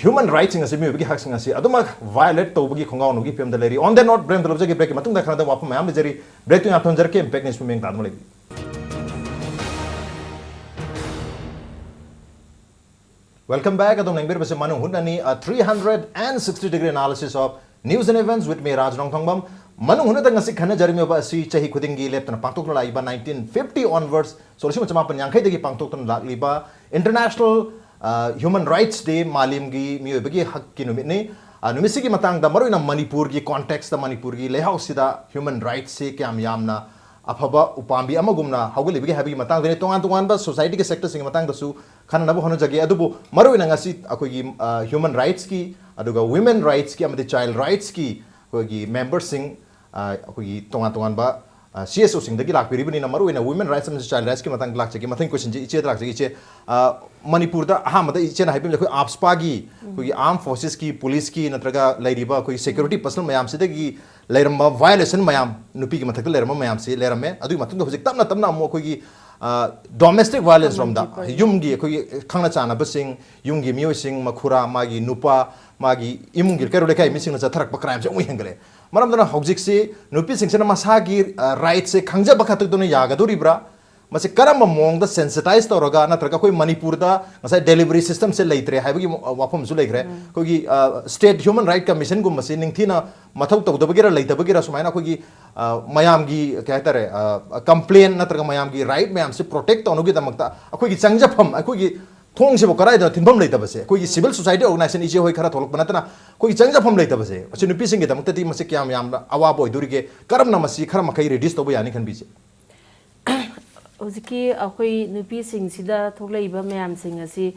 human rightsꯁꯤꯡ ꯑꯁꯤ, ꯃꯤꯑꯣꯏꯕꯒꯤ ꯍꯛꯁꯤꯡ ꯑꯁꯤ ꯑꯗꯨꯃꯛ violate ꯇꯧꯕꯒꯤ ꯈꯣꯡꯒꯥꯎꯅꯨꯒꯤ ꯐꯤꯕꯝꯗ ꯂꯩꯔꯤ꯫ On that note, break ꯑꯃꯇ ꯂꯧꯖꯒꯦ꯫ Breakꯀꯤ ꯃꯇꯨꯡꯗ ꯈꯟꯅꯗꯕ ꯋꯥꯐꯝ ꯃꯌꯥꯝ ꯂꯩꯖꯔꯤ꯫ Breakꯇꯨ ꯌꯥꯝ ꯊꯝꯖꯔꯛꯀꯦ꯫ Impact News ꯄꯨꯛꯅꯤꯡ ꯇꯥꯗꯨꯅ ꯂꯩꯕꯤꯌꯨ꯫ Welcome back. ꯑꯗꯣꯝ ꯌꯦꯡꯕꯤꯔꯤꯕꯁꯤ ꯃꯅꯨꯡ ꯍꯨꯠꯅꯅꯤ, a three hundred and sixty degree analysis of news and events with me, ꯔꯥꯖ ꯅꯣꯡꯊꯣꯡꯕꯝ꯫ ꯃꯅꯨꯡ ꯍꯨꯠꯅꯗ ꯉꯁꯤ ꯈꯟꯅꯖꯔꯝꯃꯤꯕ ꯑꯁꯤ ꯆꯍꯤ ꯈꯨꯗꯤꯡꯒꯤ ꯂꯦꯞꯇꯅ ꯄꯥꯡꯊꯣꯛꯇꯨꯅ ꯂꯥꯛꯏꯕ nineteen fifty onwards, ꯁꯣꯛ ꯂꯤꯁꯤꯡ ꯑꯃ ꯆꯃꯥꯄꯟ ꯌꯥꯡꯈꯩꯗꯒꯤ ꯄꯥꯡꯊꯣꯛꯇꯨꯅ ꯂꯥꯛꯂꯤꯕ International, ꯑ, Human Rights Day, ꯃꯥꯂꯦꯝꯒꯤ ꯃꯤꯑꯣꯏꯕꯒꯤ ꯍꯛꯀꯤ ꯅꯨꯃꯤꯠꯅꯤ꯫ ꯑ, ꯅꯨꯃꯤꯠꯁꯤꯒꯤ ꯃꯇꯥꯡꯗ, ꯃꯔꯨꯑꯣꯏꯅ ꯃꯅꯤꯄꯨꯔꯒꯤ contextꯇ, ꯃꯅꯤꯄꯨꯔꯒꯤ ꯂꯩꯍꯥꯎꯁꯤꯗ human rightsꯁꯤ ꯀꯌꯥꯝ ꯌꯥꯝꯅ ꯑꯐꯕ ꯎꯄꯥꯝꯕꯤ ꯑꯃꯒꯨꯝꯅ ꯍꯧꯒꯠꯂꯤꯕꯒꯦ ꯍꯥꯏꯕꯒꯤ ꯃꯇꯥꯡꯗꯅꯤ꯫ ꯇꯣꯉꯥꯟ ꯇꯣꯉꯥꯟꯕ societyꯒꯤ sectorꯁꯤꯡꯒꯤ ꯃꯇꯥꯡꯗꯁꯨ ꯈꯟꯅꯅꯕ ꯍꯣꯠꯅꯖꯒꯦ꯫ ꯑꯗꯨꯕꯨ ꯃꯔꯨꯑꯣꯏꯅ ꯉꯁꯤ ꯑꯩꯈꯣꯏꯒꯤ, ꯑ, human rightsꯀꯤ, ꯑꯗꯨꯒ women rightsꯀꯤ ꯑꯃꯗꯤ child rightsꯀꯤ ꯑꯩꯈꯣꯏꯒꯤ memberꯁꯤꯡ, ꯑ, ꯑꯩꯈꯣꯏꯒꯤ ꯇꯣꯉꯥꯟ ꯇꯣꯉꯥꯟꯕ, ꯁꯤ ꯑꯦꯁ ꯑꯣꯁꯤꯡꯗꯒꯤ ꯂꯥꯛꯄꯤꯔꯤꯕꯅꯤꯅ, ꯃꯔꯨꯑꯣꯏꯅ ꯋꯤꯃꯦꯟ ꯔꯥꯏꯠꯁ ꯑꯃꯁꯨꯡ ꯆꯥꯏꯜ ꯔꯥꯏꯠꯁꯀꯤ ꯃꯇꯥꯡꯗ ꯂꯥꯛꯆꯒꯦ꯫ ꯃꯊꯪ ꯀꯣꯏꯁꯟꯁꯤ ꯏꯆꯦꯗ ꯂꯥꯛꯆꯒꯦ꯫ ꯏꯆꯦ, ꯑ, ꯃꯅꯤꯄꯨꯔꯗ ꯑꯍꯥꯟꯕꯗ ꯏꯆꯦꯅ ꯍꯥꯏꯕꯤꯕꯗ ꯑꯩꯈꯣꯏ ꯑꯥꯞꯁꯄꯥꯒꯤ, ꯑꯩꯈꯣꯏꯒꯤ ꯑꯥꯔꯝ ꯐꯣꯔꯁꯦꯁꯀꯤ, ꯄꯨꯂꯤꯁꯀꯤ ꯅꯠꯇ꯭ꯔꯒ ꯂꯩꯔꯤꯕ ꯑꯩꯈꯣꯏꯒꯤ ꯁꯦꯀ꯭ꯌꯨꯔꯤꯇꯤ ꯄꯔꯁꯅꯦꯜ ꯃꯌꯥꯝꯁꯤꯗꯒꯤ ꯂꯩꯔꯝꯕ ꯚꯥꯏꯑꯣꯂꯦꯁꯟ ꯃꯌꯥꯝ, ꯅꯨꯄꯤꯒꯤ ꯃꯊꯛꯇ ꯂꯩꯔꯝꯕ ꯃꯌꯥꯝꯁꯤ ꯂꯩꯔꯝꯃꯦ꯫ ꯑꯗꯨꯒꯤ ꯃꯇꯨꯡꯗ ꯍꯧꯖꯤꯛ ꯇꯞꯅ ꯇꯞꯅ ꯑꯃꯨꯛ ꯑꯩꯈꯣꯏꯒꯤ, ꯑ, ꯗꯣꯃꯦꯁꯇꯤꯛ ꯚꯥꯏꯑꯣꯂꯦꯟꯁ ꯔꯣꯝꯗ, ꯌꯨꯝꯒꯤ ꯑꯩꯈꯣꯏꯒꯤ ꯈꯪꯅ ꯆꯥꯟꯅꯕꯁꯤꯡ, ꯌꯨꯝꯒꯤ ꯃꯤꯑꯣꯏꯁꯤꯡ, ꯃꯈꯨꯔꯥ, ꯃꯥꯒꯤ ꯅꯨꯄꯥ, ꯃꯥꯒꯤ ꯏꯃꯨꯡꯒꯤ ꯀꯩꯔꯣꯜ ꯂꯩꯀꯥꯏ ꯃꯤꯁꯤꯡꯅ ꯆꯠꯊꯔꯛꯄ ꯀ꯭ꯔꯥꯏꯝꯁꯦ ꯑꯃꯨꯛ ꯍꯦꯟꯒꯠꯂꯛꯑꯦ꯫ ꯃꯔꯝ ꯑꯗꯨꯅ ꯍꯧꯖꯤꯛꯁꯤ ꯅꯨꯄꯤꯁꯤꯡꯁꯤꯅ ꯃꯁꯥꯒꯤ, ꯑ, ꯔꯥꯏꯠꯁꯦ ꯈꯪꯖꯕ ꯈꯛꯇꯗꯨꯅ ꯌꯥꯒꯗꯣꯔꯤꯕ꯭ꯔꯥ? ꯃꯁꯤ ꯀꯔꯝꯕ ꯃꯑꯣꯡꯗ ꯁꯦꯟꯁꯤꯇꯥꯏꯁ ꯇꯧꯔꯒ, ꯅꯠꯇ꯭ꯔꯒ ꯑꯩꯈꯣꯏ ꯃꯅꯤꯄꯨꯔꯗ ꯉꯁꯥꯏ ꯗꯦꯂꯤꯚꯔꯤ ꯁꯤꯁꯇꯝꯁꯦ ꯂꯩꯇ꯭ꯔꯦ ꯍꯥꯏꯕꯒꯤ ꯋꯥꯐꯝꯁꯨ ꯂꯩꯈ꯭ꯔꯦ꯫ ꯑꯩꯈꯣꯏꯒꯤ, ꯑ, ꯁ꯭ꯇꯦꯠ ꯍ꯭ꯌꯨꯃꯦꯟ ꯔꯥꯏꯠ ꯀꯃꯤꯁꯟꯒꯨꯝꯕꯁꯤ ꯅꯤꯡꯊꯤꯅ ꯃꯊꯧ ꯇꯧꯗꯕꯒꯤꯔ ꯂꯩꯇꯕꯒꯤꯔ ꯁꯨꯃꯥꯏꯅ ꯑꯩꯈꯣꯏꯒꯤ, ꯑ, ꯃꯌꯥꯝꯒꯤ, ꯀꯩ ꯍꯥꯏꯇꯥꯔꯦ, ꯑ, ꯀꯝꯄ꯭ꯂꯦꯟ ꯅꯠꯇ꯭ꯔꯒ ꯃꯌꯥꯝꯒꯤ ꯔꯥꯏꯠ ꯃꯌꯥꯝꯁꯤ ꯄ꯭ꯔꯣꯇꯦꯛ ꯇꯧꯅꯕꯒꯤꯗꯃꯛꯇ ꯑꯩꯈꯣꯏꯒꯤ ꯆꯪꯖꯐꯝ, ꯑꯩꯈꯣꯏꯒꯤ ꯊꯣꯡꯁꯤꯕꯨ ꯀꯗꯥꯏꯗꯅꯣ ꯊꯤꯟꯐꯝ ꯂꯩꯇꯕꯁꯦ, ꯑꯩꯈꯣꯏꯒꯤ ꯁꯤꯚꯤꯜ ꯁꯣꯁꯥꯏꯇꯤ ꯑꯣꯔꯒꯅꯥꯏꯖꯦꯁꯟ ꯏꯆꯦ ꯍꯣꯏ ꯈꯔ ꯊꯣꯛꯂꯛꯄ ꯅꯠꯇꯅ ꯑꯩꯈꯣꯏꯒꯤ ꯆꯪꯖꯐꯝ ꯂꯩꯇꯕꯁꯦ, ꯑꯁꯤ ꯅꯨꯄꯤꯁꯤꯡꯒꯤꯗꯃꯛꯇꯗꯤ ꯃꯁꯤ ꯀꯌꯥꯝ ꯌꯥꯝꯅ ꯑꯋꯥꯕ ꯑꯣꯏꯗꯣꯔꯤꯒꯦ? ꯀꯔꯝꯅ ꯃꯁꯤ ꯈꯔ ꯃꯈꯩ ꯔꯤꯗ꯭ꯌꯨꯁ ꯇꯧꯕ ꯌꯥꯅꯤ ꯈꯟꯕꯤꯁꯦ? ꯍꯧꯖꯤꯛꯀꯤ ꯑꯩꯈꯣꯏ ꯅꯨꯄꯤꯁꯤꯡꯁꯤꯗ ꯊꯣꯛꯂꯛꯏꯕ ꯃꯌꯥꯝꯁꯤꯡ ꯑꯁꯤ,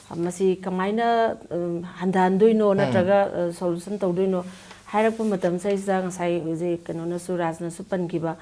ꯑ, ꯃꯁꯤ ꯀꯃꯥꯏꯅ, ꯎꯝ, ꯍꯟꯊꯍꯟꯗꯣꯏꯅꯣ ꯅꯠꯇ꯭ꯔꯒ, ꯑ, ꯁꯣꯂꯨꯁꯟ ꯇꯧꯗꯣꯏꯅꯣ ꯍꯥꯏꯔꯛꯄ ꯃꯇꯝꯁꯤꯗꯩꯁꯤꯗ ꯉꯁꯥꯏ ꯍꯧꯖꯤꯛ ꯀꯩꯅꯣꯅꯁꯨ, ꯔꯥꯖꯅꯁꯨ ꯄꯟꯈꯤꯕ,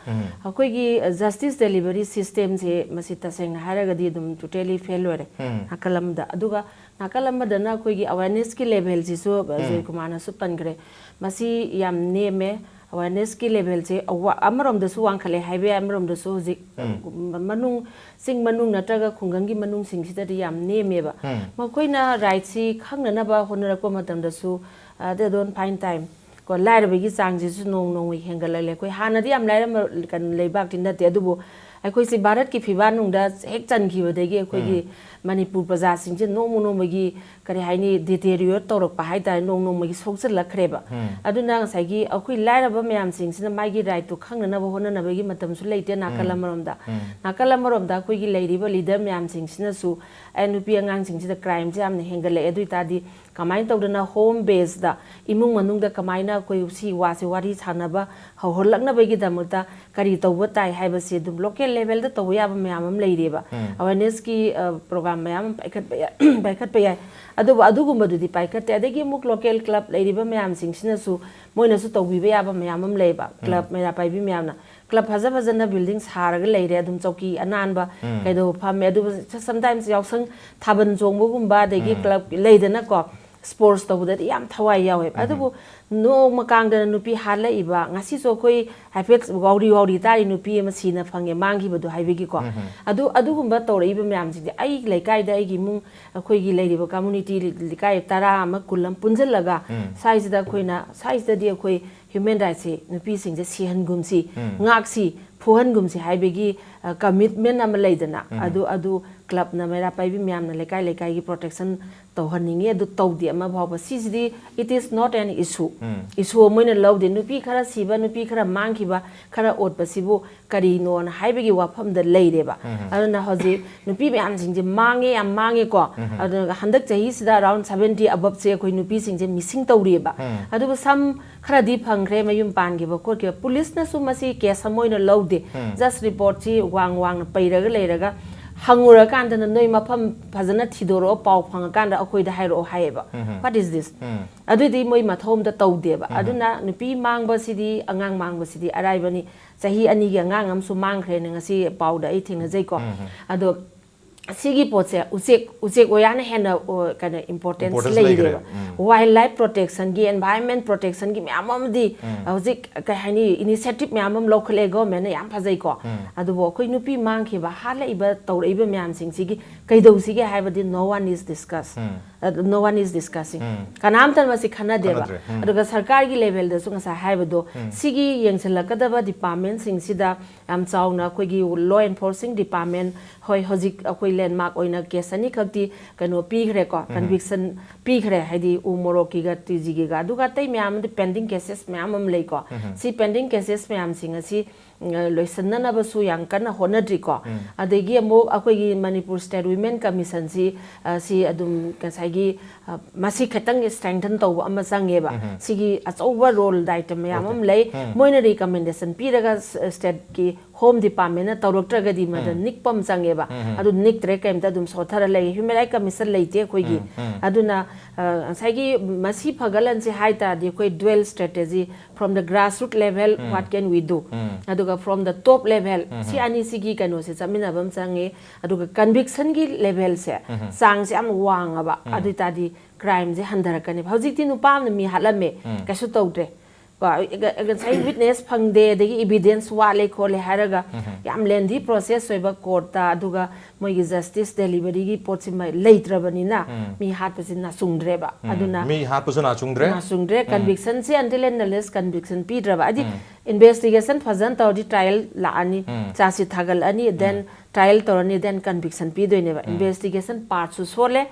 ꯑꯩꯈꯣꯏꯒꯤ, ꯑ, ꯖꯁꯇꯤꯁ ꯗꯦꯂꯤꯚꯔꯤ ꯁꯤꯁꯇꯦꯝꯁꯦ ꯃꯁꯤ ꯇꯁꯦꯡꯅ ꯍꯥꯏꯔꯒꯗꯤ ꯑꯗꯨꯝ ꯇꯣꯇꯦꯂꯤ ꯐꯦꯜ ꯑꯣꯏꯔꯦ ꯅꯥꯀꯜ ꯑꯃꯗ꯫ ꯑꯗꯨꯒ ꯅꯥꯀꯜ ꯑꯃꯗꯅ ꯑꯩꯈꯣꯏꯒꯤ ꯑꯋꯦꯔꯅꯦꯁꯀꯤ ꯂꯦꯚꯦꯜꯁꯤꯁꯨ, ꯑ, ꯖꯣꯏꯀꯨꯃꯥꯔꯅꯁꯨ ꯄꯟꯈ꯭ꯔꯦ, ꯃꯁꯤ ꯌꯥꯝ ꯅꯦꯝꯃꯦ꯫ ꯑꯋꯦꯔꯅꯦꯁꯀꯤ ꯂꯦꯚꯦꯜꯁꯦ ꯑꯋꯥ-, ꯑꯃꯔꯣꯝꯗꯁꯨ ꯋꯥꯡꯈꯠꯂꯦ ꯍꯥꯏꯕ ꯌꯥꯏ, ꯑꯃꯔꯣꯝꯗꯁꯨ ꯍꯧꯖꯤꯛ, ꯎꯝ, ꯃꯅꯨꯡ, ꯆꯤꯡ ꯃꯅꯨꯡ ꯅꯠꯇ꯭ꯔꯒ ꯈꯨꯡꯒꯪꯒꯤ ꯃꯅꯨꯡꯁꯤꯡꯁꯤꯗꯗꯤ ꯌꯥꯝ ꯅꯦꯝꯃꯦꯕ꯫ ꯎꯝ꯫ ꯃꯈꯣꯏꯅ ꯔꯥꯏꯠꯁꯤ ꯈꯪꯅꯅꯕ ꯍꯣꯠꯅꯔꯛꯄ ꯃꯇꯝꯗꯁꯨ, ꯑ, they don't find time꯫ ꯀꯣ, ꯂꯥꯏꯔꯕꯒꯤ ꯆꯥꯡꯁꯤꯁꯨ ꯅꯣꯡ ꯅꯣꯡꯃꯒꯤ ꯍꯦꯟꯒꯠꯂꯛꯂꯦ꯫ ꯑꯩꯈꯣꯏ ꯍꯥꯟꯅꯗꯤ ꯌꯥꯝ ꯂꯥꯏꯔꯝꯕ, ꯀꯩꯅꯣ, ꯂꯩꯕꯥꯛꯇꯤ ꯅꯠꯇꯦ, ꯑꯗꯨꯕꯨ ꯑꯩꯈꯣꯏꯁꯤ ꯚꯥꯔꯠꯀꯤ ꯐꯤꯕꯥ ꯅꯨꯡꯗ ꯍꯦꯛ ꯆꯟꯈꯤꯕꯗꯒꯤ ꯑꯩꯈꯣꯏꯒꯤ ꯃꯅꯤꯄꯨꯔ ꯄ꯭ꯔꯖꯥꯁꯤꯡꯁꯦ ꯅꯣꯡꯃ ꯅꯣꯡꯃꯒꯤ, ꯀꯔꯤ ꯍꯥꯏꯅꯤ, ꯗꯤꯇꯦꯔꯤꯌꯣꯔꯦꯠ ꯇꯧꯔꯛꯄ ꯍꯥꯏꯇꯥꯔꯦ, ꯅꯣꯡ ꯅꯣꯡꯃꯒꯤ ꯁꯣꯛꯆꯤꯜꯂꯛꯈ꯭ꯔꯦꯕ꯫ ꯑꯗꯨꯅ ꯉꯁꯥꯏꯒꯤ ꯑꯩꯈꯣꯏ ꯂꯥꯏꯔꯕ ꯃꯌꯥꯝꯁꯤꯡꯁꯤꯅ ꯃꯥꯒꯤ ꯔꯥꯏꯠꯇꯨ ꯈꯪꯅꯅꯕ ꯍꯣꯠꯅꯅꯕꯒꯤ ꯃꯇꯝꯁꯨ ꯂꯩꯇꯦ ꯅꯥꯀꯜ ꯑꯃꯔꯣꯝꯗ꯫ ꯅꯥꯀꯜ ꯑꯃꯔꯣꯝꯗ ꯑꯩꯈꯣꯏꯒꯤ ꯂꯩꯔꯤꯕ ꯂꯤꯗꯔ ꯃꯌꯥꯝꯁꯤꯡꯁꯤꯅꯁꯨ, ꯑꯦ, ꯅꯨꯄꯤ ꯑꯉꯥꯡꯁꯤꯡꯁꯤꯗ ꯀ꯭ꯔꯥꯏꯝꯁꯦ ꯌꯥꯝꯅ ꯍꯦꯟꯒꯠꯂꯛꯑꯦ, ꯑꯗꯨ ꯑꯣꯏꯇꯥꯔꯗꯤ ꯀꯃꯥꯏꯅ ꯇꯧꯗꯅ ꯍꯣꯝ ꯕꯦꯁꯇ, ꯏꯃꯨꯡ ꯃꯅꯨꯡꯗ ꯀꯃꯥꯏꯅ ꯑꯩꯈꯣꯏ ꯁꯤ ꯋꯥꯁꯦ ꯋꯥꯔꯤ ꯁꯥꯟꯅꯕ ꯍꯧꯍꯜꯂꯛꯅꯕꯒꯤꯗꯃꯛꯇ ꯀꯔꯤ ꯇꯧꯕ ꯇꯥꯏ ꯍꯥꯏꯕꯁꯤ ꯑꯗꯨꯝ ꯂꯣꯀꯦꯜ ꯂꯦꯚꯦꯜꯗ ꯇꯧꯕ ꯌꯥꯕ ꯃꯌꯥꯝ ꯑꯃ ꯂꯩꯔꯤꯕ꯫ ꯑꯋꯦꯔꯅꯦꯁꯀꯤ, ꯑ, ꯄ꯭ꯔꯣꯒ꯭ꯔꯥꯝ ꯃꯌꯥꯝ ꯑꯃ ꯄꯥꯏꯈꯠꯄ ꯌꯥꯏ, ꯄꯥꯏꯈꯠꯄ ꯌꯥꯏ꯫ ꯑꯗꯨꯕꯨ ꯑꯗꯨꯒꯨꯝꯕꯗꯨꯗꯤ ꯄꯥꯏꯈꯠꯇꯦ꯫ ꯑꯗꯒꯤ ꯑꯃꯨꯛ ꯂꯣꯀꯦꯜ ꯀ꯭ꯂꯕ ꯂꯩꯔꯤꯕ ꯃꯌꯥꯝꯁꯤꯡꯁꯤꯅꯁꯨ ꯃꯣꯏꯅꯁꯨ ꯇꯧꯕꯤꯕ ꯌꯥꯕ ꯃꯌꯥꯝ ꯑꯃ ꯂꯩꯌꯦꯕ꯫ ꯀ꯭ꯂꯕ ꯃꯩꯔꯥ ꯄꯥꯏꯕꯤ ꯃꯌꯥꯝꯅ club ꯐꯖ ꯐꯖꯅ building ꯁꯥꯔꯒ ꯂꯩꯔꯦ, ꯑꯗꯨꯝ ꯆꯧꯀꯤ ꯑꯅꯥꯟꯕ ꯀꯩꯗꯧꯕ ꯐꯝꯃꯦ, ꯑꯗꯨꯕꯨ sometimes ꯌꯥꯎꯁꯪ ꯊꯥꯕꯜ ꯆꯣꯡꯕꯒꯨꯝꯕ, ꯑꯗꯒꯤ club ꯂꯩꯗꯅꯀꯣ, sports ꯇꯧꯕꯗꯗꯤ ꯌꯥꯝ ꯊꯋꯥꯏ ꯌꯥꯎꯋꯦꯕ꯫ ꯑꯗꯨꯕꯨ ꯅꯣꯡꯃ ꯀꯥꯡꯗꯅ ꯅꯨꯄꯤ ꯍꯥꯠꯂꯛꯏꯕ, ꯉꯁꯤꯁꯨ ꯑꯩꯈꯣꯏ ꯍꯥꯏꯐꯦꯠ ꯋꯥꯎꯔꯤ ꯋꯥꯎꯔꯤ ꯇꯥꯔꯤ, ꯅꯨꯄꯤ ꯑꯃ ꯁꯤꯅ ꯐꯪꯉꯦ ꯃꯥꯡꯈꯤꯕꯗꯣ ꯍꯥꯏꯕꯒꯤꯀꯣ꯫ ꯑꯗꯨ, ꯑꯗꯨꯒꯨꯝꯕ ꯇꯧꯔꯛꯏꯕ ꯃꯌꯥꯝꯁꯤꯡꯁꯦ ꯑꯩ ꯂꯩꯀꯥꯏꯗ, ꯑꯩꯒꯤ ꯏꯃꯨꯡ, ꯑꯩꯈꯣꯏꯒꯤ ꯂꯩꯔꯤꯕ community ꯂꯩꯀꯥꯏ ꯇꯔꯥ ꯑꯃ, ꯀꯨꯟ ꯑꯃ ꯄꯨꯟꯁꯤꯜꯂꯒ ꯁ꯭ꯋꯥꯏꯁꯤꯗ ꯑꯩꯈꯣꯏꯅ, ꯁ꯭ꯋꯥꯏꯁꯤꯗꯗꯤ ꯑꯩꯈꯣꯏ human rightsꯁꯤ ꯅꯨꯄꯤꯁꯤꯡꯁꯦ ꯁꯤꯍꯟꯒꯨꯝꯁꯤ, ꯉꯥꯛꯁꯤ, ꯐꯨꯍꯟꯒꯨꯝꯁꯤ ꯍꯥꯏꯕꯒꯤ, ꯑ, commitment ꯑꯃ ꯂꯩꯗꯅ, ꯑꯗꯨ, ꯑꯗꯨ clubꯅ, ꯃꯩꯔꯥ ꯄꯥꯏꯕꯤ ꯃꯌꯥꯝꯅ ꯂꯩꯀꯥꯏ ꯂꯩꯀꯥꯏꯒꯤ protection ꯇꯧꯍꯟꯅꯤꯡꯉꯤ, ꯑꯗꯨ ꯇꯧꯗꯦ ꯑꯃ ꯐꯥꯎꯕ꯫ ꯁꯤꯁꯤꯗꯤ it is not an issue, issue ꯑꯃ ꯑꯣꯏꯅ ꯂꯧꯗꯦ꯫ ꯅꯨꯄꯤ ꯈꯔ ꯁꯤꯕ, ꯅꯨꯄꯤ ꯈꯔ ꯃꯥꯡꯈꯤꯕ, ꯈꯔ ꯑꯣꯠꯄꯁꯤꯕꯨ ꯀꯔꯤꯅꯣꯅ ꯍꯥꯏꯕꯒꯤ ꯋꯥꯐꯝꯗ ꯂꯩꯔꯦꯕ꯫ ꯑꯗꯨꯅ ꯍꯧꯖꯤꯛ ꯅꯨꯄꯤ ꯃꯌꯥꯝꯁꯤꯡꯁꯦ ꯃꯥꯡꯉꯦ, ꯌꯥꯝ ꯃꯥꯡꯉꯦꯀꯣ꯫ ꯑꯗꯨꯒ ꯍꯟꯗꯛ ꯆꯍꯤꯁꯤꯗ around seventy aboveꯁꯦ ꯑꯩꯈꯣꯏ ꯅꯨꯄꯤꯁꯤꯡꯁꯦ missing ꯇꯧꯔꯤꯑꯕ꯫ ꯑꯗꯨꯕꯨ some ꯈꯔꯗꯤ ꯐꯪꯈ꯭ꯔꯦ, ꯃꯌꯨꯝ ꯄꯥꯟꯈꯤꯕ ꯈꯣꯠꯈꯤꯕ꯫ ꯄꯨꯂꯤꯁꯅꯁꯨ ꯃꯁꯤ case ꯑꯃ ꯑꯣꯏꯅ ꯂꯧꯗꯦ꯫ Just reportꯁꯤ ꯋꯥꯡ ꯋꯥꯡꯅ ꯄꯩꯔꯒ ꯂꯩꯔꯒ, ꯍꯪꯉꯨꯔꯀꯥꯟꯗꯅ, "ꯅꯣꯏ ꯃꯐꯝ ꯐꯖꯅ ꯊꯤꯗꯣꯔꯛꯑꯣ, ꯄꯥꯎ ꯐꯪꯉꯀꯥꯟꯗ ꯑꯩꯈꯣꯏꯗ ꯍꯥꯏꯔꯛꯑꯣ" ꯍꯥꯏꯌꯦꯕ꯫ What is this? ꯑꯗꯨꯗꯤ ꯃꯣꯏ ꯃꯊꯧ ꯑꯝꯇ ꯇꯧꯗꯦꯕ꯫ ꯑꯗꯨꯅ ꯅꯨꯄꯤ ꯃꯥꯡꯕꯁꯤꯗꯤ, ꯑꯉꯥꯡ ꯃꯥꯡꯕꯁꯤꯗꯤ ꯑꯔꯥꯏꯕꯅꯤ꯫ ꯆꯍꯤ ꯑꯅꯤꯒꯤ ꯑꯉꯥꯡ ꯑꯃꯁꯨ ꯃꯥꯡꯈ꯭ꯔꯦꯅ ꯉꯁꯤ ꯄꯥꯎꯗ ꯑꯩ ꯊꯦꯡꯅꯖꯩꯀꯣ꯫ ꯑꯗꯣ ꯁꯤꯒꯤ ꯄꯣꯠꯁꯦ ꯎꯆꯦꯛ, ꯎꯆꯦꯛ ꯑꯣꯌꯥꯅ ꯍꯦꯟꯅ, ꯑꯣ, ꯀꯩꯅꯣ, importance importance ꯂꯩꯈ꯭ꯔꯦꯕ꯫ ꯂꯩꯈ꯭ꯔꯦ꯫ Wildlife protectionꯒꯤ, environment protectionꯒꯤ ꯃꯌꯥꯝ ꯑꯃꯗꯤ ꯍꯧꯖꯤꯛ, ꯀꯩ ꯍꯥꯏꯅꯤ, initiative ꯃꯌꯥꯝ ꯑꯃ ꯂꯧꯈꯠꯂꯛꯑꯦ governmentꯅ, ꯌꯥꯝ ꯐꯖꯩꯀꯣ꯫ ꯑꯗꯨꯕꯨ ꯑꯩꯈꯣꯏ ꯅꯨꯄꯤ ꯃꯥꯡꯈꯤꯕ, ꯍꯥꯠꯂꯛꯏꯕ, ꯇꯧꯔꯛꯏꯕ ꯃꯌꯥꯝꯁꯤꯡꯁꯤꯒꯤ ꯀꯩꯗꯧꯁꯤꯒꯦ ꯍꯥꯏꯕꯗꯤ no one is discuss. ꯑ, no one is discussing. ꯀꯅꯥꯝꯇꯅ ꯃꯁꯤ ꯈꯟꯅꯗꯦꯕ꯫ ꯈꯟꯅꯗ꯭ꯔꯦ꯫ ꯑꯗꯨꯒ ꯁꯔꯀꯥꯔꯒꯤ levelꯗꯁꯨ ꯉꯁꯥꯏ ꯍꯥꯏꯕꯗꯣ, ꯁꯤꯒꯤ ꯌꯦꯡꯁꯤꯜꯂꯛꯀꯗꯕ departmentꯁꯤꯡꯁꯤꯗ ꯌꯥꯝ ꯆꯥꯎꯅ ꯑꯩꯈꯣꯏꯒꯤ law enforcing department, ꯍꯣꯏ, ꯍꯧꯖꯤꯛ ꯑꯩꯈꯣꯏ landmark ꯑꯣꯏꯅ case ꯑꯅꯤꯈꯛꯇꯤ ꯀꯩꯅꯣ ꯄꯤꯈ꯭ꯔꯦꯀꯣ, conviction ꯄꯤꯈ꯭ꯔꯦ, ꯍꯥꯏꯗꯤ ꯎ ꯃꯣꯔꯣꯛꯀꯤꯒ ꯇꯤꯖꯤꯒꯤꯒ, ꯑꯗꯨꯒ ꯑꯇꯩ ꯃꯌꯥꯝ ꯑꯃꯗꯤ pending cases ꯃꯌꯥꯝ ꯑꯃ ꯂꯩꯀꯣ꯫ ꯁꯤ pending cases ꯃꯌꯥꯝꯁꯤꯡ ꯑꯁꯤ, ꯑ, ꯂꯣꯏꯁꯤꯟꯅꯅꯕꯁꯨ ꯌꯥꯝ ꯀꯟꯅ ꯍꯣꯠꯅꯗ꯭ꯔꯤꯀꯣ꯫ ꯑꯗꯒꯤ ꯑꯃꯨꯛ ꯑꯩꯈꯣꯏꯒꯤ Manipur State Women Commissionꯁꯤ, ꯑ, ꯁꯤ ꯑꯗꯨꯝ ꯉꯁꯥꯏꯒꯤ ꯃꯁꯤ ꯈꯤꯇꯪ strengthen ꯇꯧꯕ ꯑꯃ ꯆꯪꯉꯦꯕ꯫ ꯁꯤꯒꯤ ꯑꯆꯧꯕ role ꯗꯥꯏꯇ ꯃꯌꯥꯝ ꯑꯃ ꯂꯩ꯫ ꯃꯣꯏꯅ recommendation ꯄꯤꯔꯒ stateꯀꯤ home departmentꯅ ꯇꯧꯔꯛꯇ꯭ꯔꯒꯗꯤ ꯃꯗ ꯅꯤꯛꯄ ꯑꯃ ꯆꯪꯉꯦꯕ꯫ ꯑꯗꯨ ꯅꯤꯛꯇ꯭ꯔꯦ, ꯀꯩꯝꯇ ꯑꯗꯨꯝ ꯁꯣꯠꯊꯔ ꯂꯩ꯫ Human Rights Commission ꯂꯩꯇꯦ ꯑꯩꯈꯣꯏꯒꯤ꯫ ꯑꯗꯨꯅ ꯉꯁꯥꯏꯒꯤ ꯃꯁꯤ ꯐꯒꯠꯍꯟꯁꯦ ꯍꯥꯏ ꯇꯥꯔꯗꯤ ꯑꯩꯈꯣꯏ dual strategy, from the grassroots level, what can we do? ꯑꯗꯨꯒ from the top level, ꯁꯤ ꯑꯅꯤꯁꯤꯒꯤ ꯀꯩꯅꯣꯁꯦ ꯆꯠꯃꯤꯟꯅꯕ ꯑꯃ ꯆꯪꯉꯦ꯫ ꯑꯗꯨꯒ convictionꯒꯤ levelꯁꯦ, ꯆꯥꯡꯁꯦ ꯌꯥꯝ ꯋꯥꯡꯉꯕ꯫ ꯑꯗꯨ ꯑꯣꯏꯇꯥꯔꯗꯤ crimeꯁꯦ ꯍꯟꯊꯔꯛꯀꯅꯦꯕ꯫ ꯍꯧꯖꯤꯛꯇꯤ ꯅꯨꯄꯥ ꯑꯃꯅ ꯃꯤ ꯍꯥꯠꯂꯝꯃꯦ, ꯀꯩꯁꯨ ꯇꯧꯗ꯭ꯔꯦ꯫ ꯀꯣ, ꯉꯁꯥꯏ witness ꯐꯪꯗꯦ, ꯑꯗꯒꯤ evidence ꯋꯥꯠꯂꯦ ꯈꯣꯠꯂꯦ ꯍꯥꯏꯔꯒ ꯌꯥꯝ lengthy process ꯑꯣꯏꯕ courtꯇ, ꯑꯗꯨꯒ ꯃꯣꯏꯒꯤ justice deliveryꯒꯤ ꯄꯣꯠꯁꯤꯃ ꯂꯩꯇ꯭ꯔꯕꯅꯤꯅ ꯃꯤ ꯍꯥꯠꯄꯁꯤ ꯅꯥꯆꯨꯡꯗ꯭ꯔꯦꯕ꯫ ꯑꯗꯨꯅ ꯃꯤ ꯍꯥꯠꯄꯁꯨ ꯅꯥꯆꯨꯡꯗ꯭ꯔꯦ꯫ ꯅꯥꯆꯨꯡꯗ꯭ꯔꯦ꯫ Convictionꯁꯦ until and unless conviction ꯄꯤꯗ꯭ꯔꯕ, ꯍꯥꯏꯗꯤ investigation ꯐꯖꯅ ꯇꯧꯔꯗꯤ trial ꯂꯥꯛꯑꯅꯤ, charge sheet ꯊꯥꯒꯠꯂꯛꯑꯅꯤ, then trial ꯇꯧꯔꯅꯤ, then conviction ꯄꯤꯗꯣꯏꯅꯦꯕ꯫ Investigation partꯁꯨ ꯁꯣꯜꯂꯦ,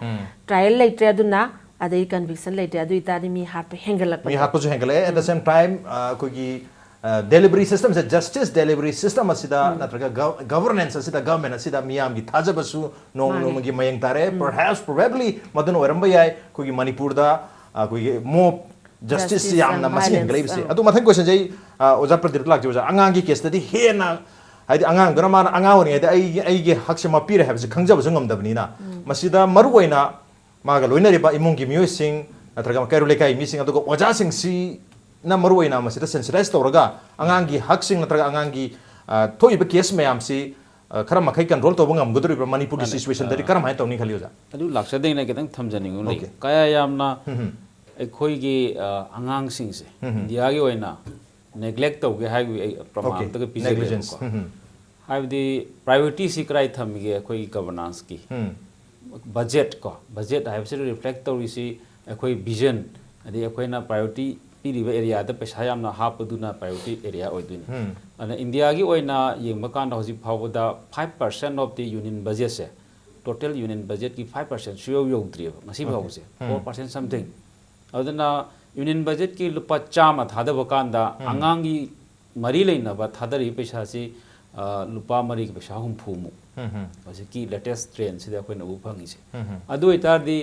trial ꯂꯩꯇ꯭ꯔꯦ, ꯑꯗꯨꯅ ꯑꯗꯩ conviction ꯂꯩꯇ꯭ꯔꯦ, ꯑꯗꯨ ꯑꯣꯏꯇꯥꯔꯗꯤ ꯃꯤ ꯍꯥꯠꯄ ꯍꯦꯟꯒꯠꯂꯛꯄ꯫ ꯃꯤ ꯍꯥꯠꯄꯁꯨ ꯍꯦꯟꯒꯠꯂꯛꯑꯦ꯫ At the same time, ꯑ, ꯑꯩꯈꯣꯏꯒꯤ, ꯑ, delivery systemꯁꯦ, justice delivery system ꯑꯁꯤꯗ ꯅꯠꯇ꯭ꯔꯒ gov-, governance ꯑꯁꯤꯗ, government ꯑꯁꯤꯗ ꯃꯤꯌꯥꯝꯒꯤ ꯊꯥꯖꯕꯁꯨ ꯅꯣꯡꯃ ꯅꯣꯡꯃꯒꯤ ꯃꯌꯦꯡ ꯇꯥꯔꯦ꯫ Perhaps, probably ꯃꯗꯨꯅ ꯑꯣꯏꯔꯝꯕ ꯌꯥꯏ ꯑꯩꯈꯣꯏꯒꯤ ꯃꯅꯤꯄꯨꯔꯗ, ꯑ, ꯑꯩꯈꯣꯏꯒꯤ mob justice justice ꯌꯥꯝꯅ and ꯃꯁꯤꯡ violence, ꯍꯦꯟꯒꯠꯂꯛꯏꯕꯁꯦ꯫ ꯑꯗꯨ ꯃꯊꯪ questionꯁꯦ ꯑꯩ, ꯑ, ꯑꯣꯖꯥ ꯄ꯭ꯔꯗꯤꯞꯇ ꯂꯥꯛꯆꯩ꯫ ꯑꯣꯖꯥ, ꯑꯉꯥꯡꯒꯤ caseꯇꯗꯤ ꯍꯦꯟꯅ, ꯍꯥꯏꯗꯤ, ꯑꯉꯥꯡꯗꯨꯅ ꯃꯥꯅ ꯑꯉꯥꯡ ꯑꯣꯏꯔꯤꯉꯩꯗ ꯑꯩꯒꯤ, ꯑꯩꯒꯤ ꯍꯛꯁꯦ ꯃꯥ ꯄꯤꯔꯦ ꯍꯥꯏꯕꯁꯦ ꯈꯪꯖꯕꯁꯨ ꯉꯝꯗꯕꯅꯤꯅ, ꯃꯁꯤꯗ ꯃꯔꯨꯑꯣꯏꯅ ꯃꯥꯒ ꯂꯣꯏꯅꯔꯤꯕ ꯏꯃꯨꯡꯒꯤ ꯃꯤꯑꯣꯏꯁꯤꯡ ꯅꯠꯇ꯭ꯔꯒ ꯀꯩꯔꯣꯜ ꯂꯩꯀꯥꯏ ꯃꯤꯁꯤꯡ, ꯑꯗꯨꯒ ꯑꯣꯖꯥꯁꯤꯡꯁꯤꯅ ꯃꯔꯨꯑꯣꯏꯅ ꯃꯁꯤꯗ sensitize ꯇꯧꯔꯒ ꯑꯉꯥꯡꯒꯤ ꯍꯛꯁꯤꯡ ꯅꯠꯇ꯭ꯔꯒ ꯑꯉꯥꯡꯒꯤ, ꯑ, ꯊꯣꯛꯏꯕ case ꯃꯌꯥꯝꯁꯤ, ꯑ, ꯈꯔ ꯃꯈꯩ control ꯇꯧꯕ ꯉꯝꯒꯗꯧꯔꯤꯕ꯭ꯔꯥ? ꯃꯅꯤꯄꯨꯔꯒꯤ ꯃꯥꯅꯦ꯫ Situationꯗꯗꯤ ꯑ, ꯀꯔꯝꯍꯥꯏꯅ ꯇꯧꯅꯤ ꯈꯜꯂꯤ, ꯑꯣꯖꯥ? ꯑꯗꯨ ꯂꯥꯛꯆꯗ꯭ꯔꯤꯉꯩꯗ ꯈꯤꯇꯪ ꯊꯝꯖꯅꯤꯡꯕ ꯑꯃ ꯂꯩ꯫ Okay꯫ ꯀꯌꯥ ꯌꯥꯝꯅ ꯎꯝ ꯍꯝ꯫ ꯑꯩꯈꯣꯏꯒꯤ, ꯑ, ꯑꯉꯥꯡꯁꯤꯡꯁꯦ ꯎꯝ ꯍꯝ꯫ Indiaꯒꯤ ꯑꯣꯏꯅ neglect ꯇꯧꯒꯦ ꯍꯥꯏꯕꯒꯤ ꯑꯩ ꯄ꯭ꯔꯃꯥꯟ Okay꯫ ꯑꯝꯇꯒ ꯄꯤꯖꯒꯦꯕꯀꯣ꯫ Negligence꯫ ꯎꯝ ꯍꯝ꯫ ꯍꯥꯏꯕꯗꯤ priorityꯁꯤ ꯀꯗꯥꯏ ꯊꯝꯃꯤꯒꯦ ꯑꯩꯈꯣꯏꯒꯤ governancegꯤ? ꯎꯝ꯫ Budget ꯀꯣ, budget ꯍꯥꯏꯕꯁꯤꯗ reflect ꯇꯧꯔꯤꯁꯤ ꯑꯩꯈꯣꯏ vision, ꯑꯗꯩ ꯑꯩꯈꯣꯏꯅ priority ꯄꯤꯔꯤꯕ areaꯗ ꯄꯩꯁꯥ ꯌꯥꯝꯅ ꯍꯥꯞꯄꯗꯨꯅ priority area ꯑꯣꯏꯗꯣꯏꯅꯤ꯫ ꯎꯝ꯫ ꯑꯗꯨꯅ Indiaꯒꯤ ꯑꯣꯏꯅ ꯌꯦꯡꯕ ꯀꯥꯟꯗ ꯍꯧꯖꯤꯛ ꯐꯥꯎꯕꯗ five percent of the union budgetꯁꯦ, total union budgetꯀꯤ five percent ꯁꯨꯌꯧ ꯌꯧꯗ꯭ꯔꯤꯑꯕ ꯉꯁꯤ Okay꯫ ꯐꯥꯎꯕꯁꯦ, ꯎꯝ꯫ Four percent something꯫ ꯑꯗꯨꯅ union budgetꯀꯤ ꯂꯨꯄꯥ ꯆꯥꯝꯃ ꯊꯥꯗꯕ ꯀꯥꯟꯗ ꯎꯝ꯫ ꯑꯉꯥꯡꯒꯤ ꯃꯔꯤ ꯂꯩꯅꯕ ꯊꯥꯗꯔꯤꯕ ꯄꯩꯁꯥꯁꯤ, ꯑ, ꯂꯨꯄꯥ ꯃꯔꯤꯒꯤ ꯄꯩꯁꯥ ꯍꯨꯝꯐꯨꯃꯨꯛ꯫ ꯎꯝ ꯍꯝ꯫ ꯍꯧꯖꯤꯛꯀꯤ latest trendꯁꯤꯗ ꯑꯩꯈꯣꯏꯅ ꯎꯕ ꯐꯪꯉꯤꯁꯦ꯫ ꯎꯝ ꯍꯝ꯫ ꯑꯗꯨ ꯑꯣꯏꯇꯥꯔꯗꯤ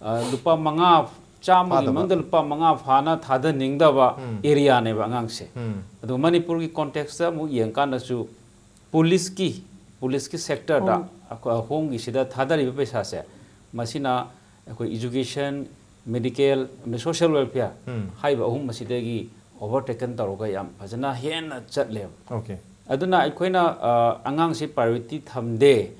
ꯑ, ꯂꯨꯄꯥ ꯃꯉꯥ, ꯆꯥꯝꯃꯒꯤ ꯐꯥꯗꯕ꯫ ꯃꯅꯨꯡꯗ ꯂꯨꯄꯥ ꯃꯉꯥ ꯐꯥꯅ ꯊꯥꯗꯅꯤꯡꯗꯕ ꯎꯝ꯫ ꯑꯦꯔꯤꯌꯥꯅꯦꯕ ꯑꯉꯥꯡꯁꯦ꯫ ꯎꯝ꯫ ꯑꯗꯣ ꯃꯅꯤꯄꯨꯔꯒꯤ ꯀꯣꯟꯇꯦꯛꯁꯇ ꯑꯃꯨꯛ ꯌꯦꯡꯀꯥꯟꯗꯁꯨ ꯄꯨꯂꯤꯁꯀꯤ, ꯄꯨꯂꯤꯁꯀꯤ ꯁꯦꯛꯇꯔꯗ ꯍꯣꯝ꯫ ꯑꯩꯈꯣꯏ ꯍꯣꯝꯒꯤꯁꯤꯗ ꯊꯥꯗꯔꯤꯕ ꯄꯩꯁꯥꯁꯦ, ꯃꯁꯤꯅ ꯑꯩꯈꯣꯏ ꯏꯖꯨꯀꯦꯁꯟ, ꯃꯦꯗꯤꯀꯦꯜ ꯑꯃꯗꯤ ꯁꯣꯁꯤꯌꯦꯜ ꯋꯦꯜꯐꯤꯌꯔ ꯎꯝ꯫ ꯍꯥꯏꯔꯤꯕ ꯑꯍꯨꯝ ꯑꯁꯤꯗꯒꯤ ꯑꯣꯚꯔ ꯇꯦꯀꯟ ꯇꯧꯔꯒ ꯌꯥꯝ ꯐꯖꯅ ꯍꯦꯟꯅ ꯆꯠꯂꯦꯕ꯫ ꯑꯣꯀꯦ꯫ ꯑꯗꯨꯅ ꯑꯩꯈꯣꯏꯅ, ꯑ, ꯑꯉꯥꯡꯁꯤ ꯄ꯭ꯔꯥꯏꯌꯣꯔꯤꯇꯤ ꯊꯝꯗꯦ,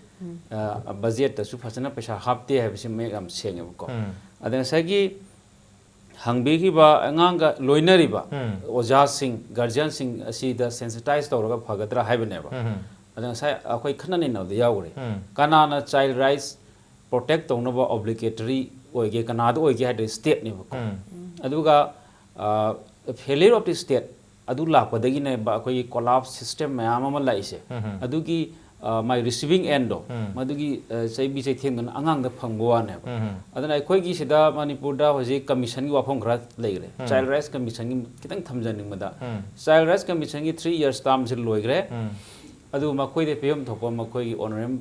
ꯑ, ꯕꯖꯦꯠꯇꯁꯨ ꯐꯖꯅ ꯄꯩꯁꯥ ꯍꯥꯞꯇꯦ ꯍꯥꯏꯕꯁꯤ ꯃꯌꯦꯛ ꯌꯥꯝ ꯁꯦꯡꯉꯦꯕꯀꯣ꯫ ꯎꯝ꯫ ꯑꯗ ꯉꯁꯥꯏꯒꯤ ꯍꯪꯕꯤꯈꯤꯕ ꯑꯉꯥꯡꯒ ꯂꯣꯏꯅꯔꯤꯕ ꯎꯝ꯫ ꯑꯣꯖꯥꯁꯤꯡ, ꯒꯥꯔꯖꯤꯌꯥꯟꯁꯤꯡ ꯑꯁꯤꯗ ꯁꯦꯟꯁꯤꯇꯥꯏꯁ ꯇꯧꯔꯒ ꯐꯒꯗ꯭ꯔꯥ ꯍꯥꯏꯕꯅꯦꯕ꯫ ꯎꯝ꯫ ꯑꯗ ꯉꯁꯥꯏ ꯑꯩꯈꯣꯏ ꯈꯟꯅ ꯅꯩꯅꯕꯗ ꯌꯥꯎꯈ꯭ꯔꯦ꯫ ꯎꯝ꯫ ꯀꯅꯥꯅ ꯆꯥꯏꯜ ꯔꯥꯏꯠꯁ ꯄ꯭ꯔꯣꯇꯦꯛ ꯇꯧꯅꯕ ꯑꯣꯕ꯭ꯂꯤꯒꯦꯇꯔꯤ ꯑꯣꯏꯒꯦ, ꯀꯅꯥꯗ ꯑꯣꯏꯒꯦ ꯍꯥꯏꯗꯤ ꯁ꯭ꯇꯦꯠꯅꯦꯕꯀꯣ꯫ ꯎꯝ꯫ ꯑꯗꯨꯒ, ꯑ, failure of the state ꯑꯗꯨ ꯂꯥꯛꯄꯗꯒꯤꯅꯦꯕ ꯑꯩꯈꯣꯏꯒꯤ ꯀꯣꯂꯥꯞꯁ ꯁꯤꯁꯇꯦꯝ ꯃꯌꯥꯝ ꯑꯃ ꯂꯥꯛꯏꯁꯦ꯫ ꯎꯝ꯫ ꯑꯗꯨꯒꯤ, ꯑ, ꯃꯥꯏ ꯔꯤꯁꯤꯚꯤꯡ ꯑꯦꯟꯗꯣ, ꯎꯝ꯫ ꯃꯗꯨꯒꯤ, ꯑ, ꯆꯩꯕꯤ ꯆꯩꯊꯦꯡꯗꯨꯅ ꯑꯉꯥꯡꯗ ꯐꯪꯕ ꯋꯥꯅꯦꯕ꯫ ꯎꯝ꯫ ꯑꯗꯨꯅ ꯑꯩꯈꯣꯏꯒꯤ ꯁꯤꯗ ꯃꯅꯤꯄꯨꯔꯗ ꯍꯧꯖꯤꯛ ꯀꯃꯤꯁꯟꯒꯤ ꯋꯥꯐꯝ ꯈꯔ ꯂꯩꯈ꯭ꯔꯦ꯫ ꯎꯝ꯫ ꯆꯥꯏꯜ ꯔꯥꯏꯠꯁ ꯀꯃꯤꯁꯟꯒꯤ ꯈꯤꯇꯪ ꯊꯝꯖꯅꯤꯡꯕꯗ, ꯎꯝ꯫ ꯆꯥꯏꯜ ꯔꯥꯏꯠꯁ ꯀꯃꯤꯁꯟꯒꯤ ꯊ꯭ꯔꯤ ꯌꯔꯁ ꯇꯥꯔꯝꯁꯤ ꯂꯣꯏꯈ꯭ꯔꯦ꯫ ꯎꯝ꯫ ꯑꯗꯨ ꯃꯈꯣꯏꯗ ꯄꯤꯐꯝ ꯊꯣꯛꯄ ꯃꯈꯣꯏꯒꯤ ꯑꯣꯅꯔꯦꯝ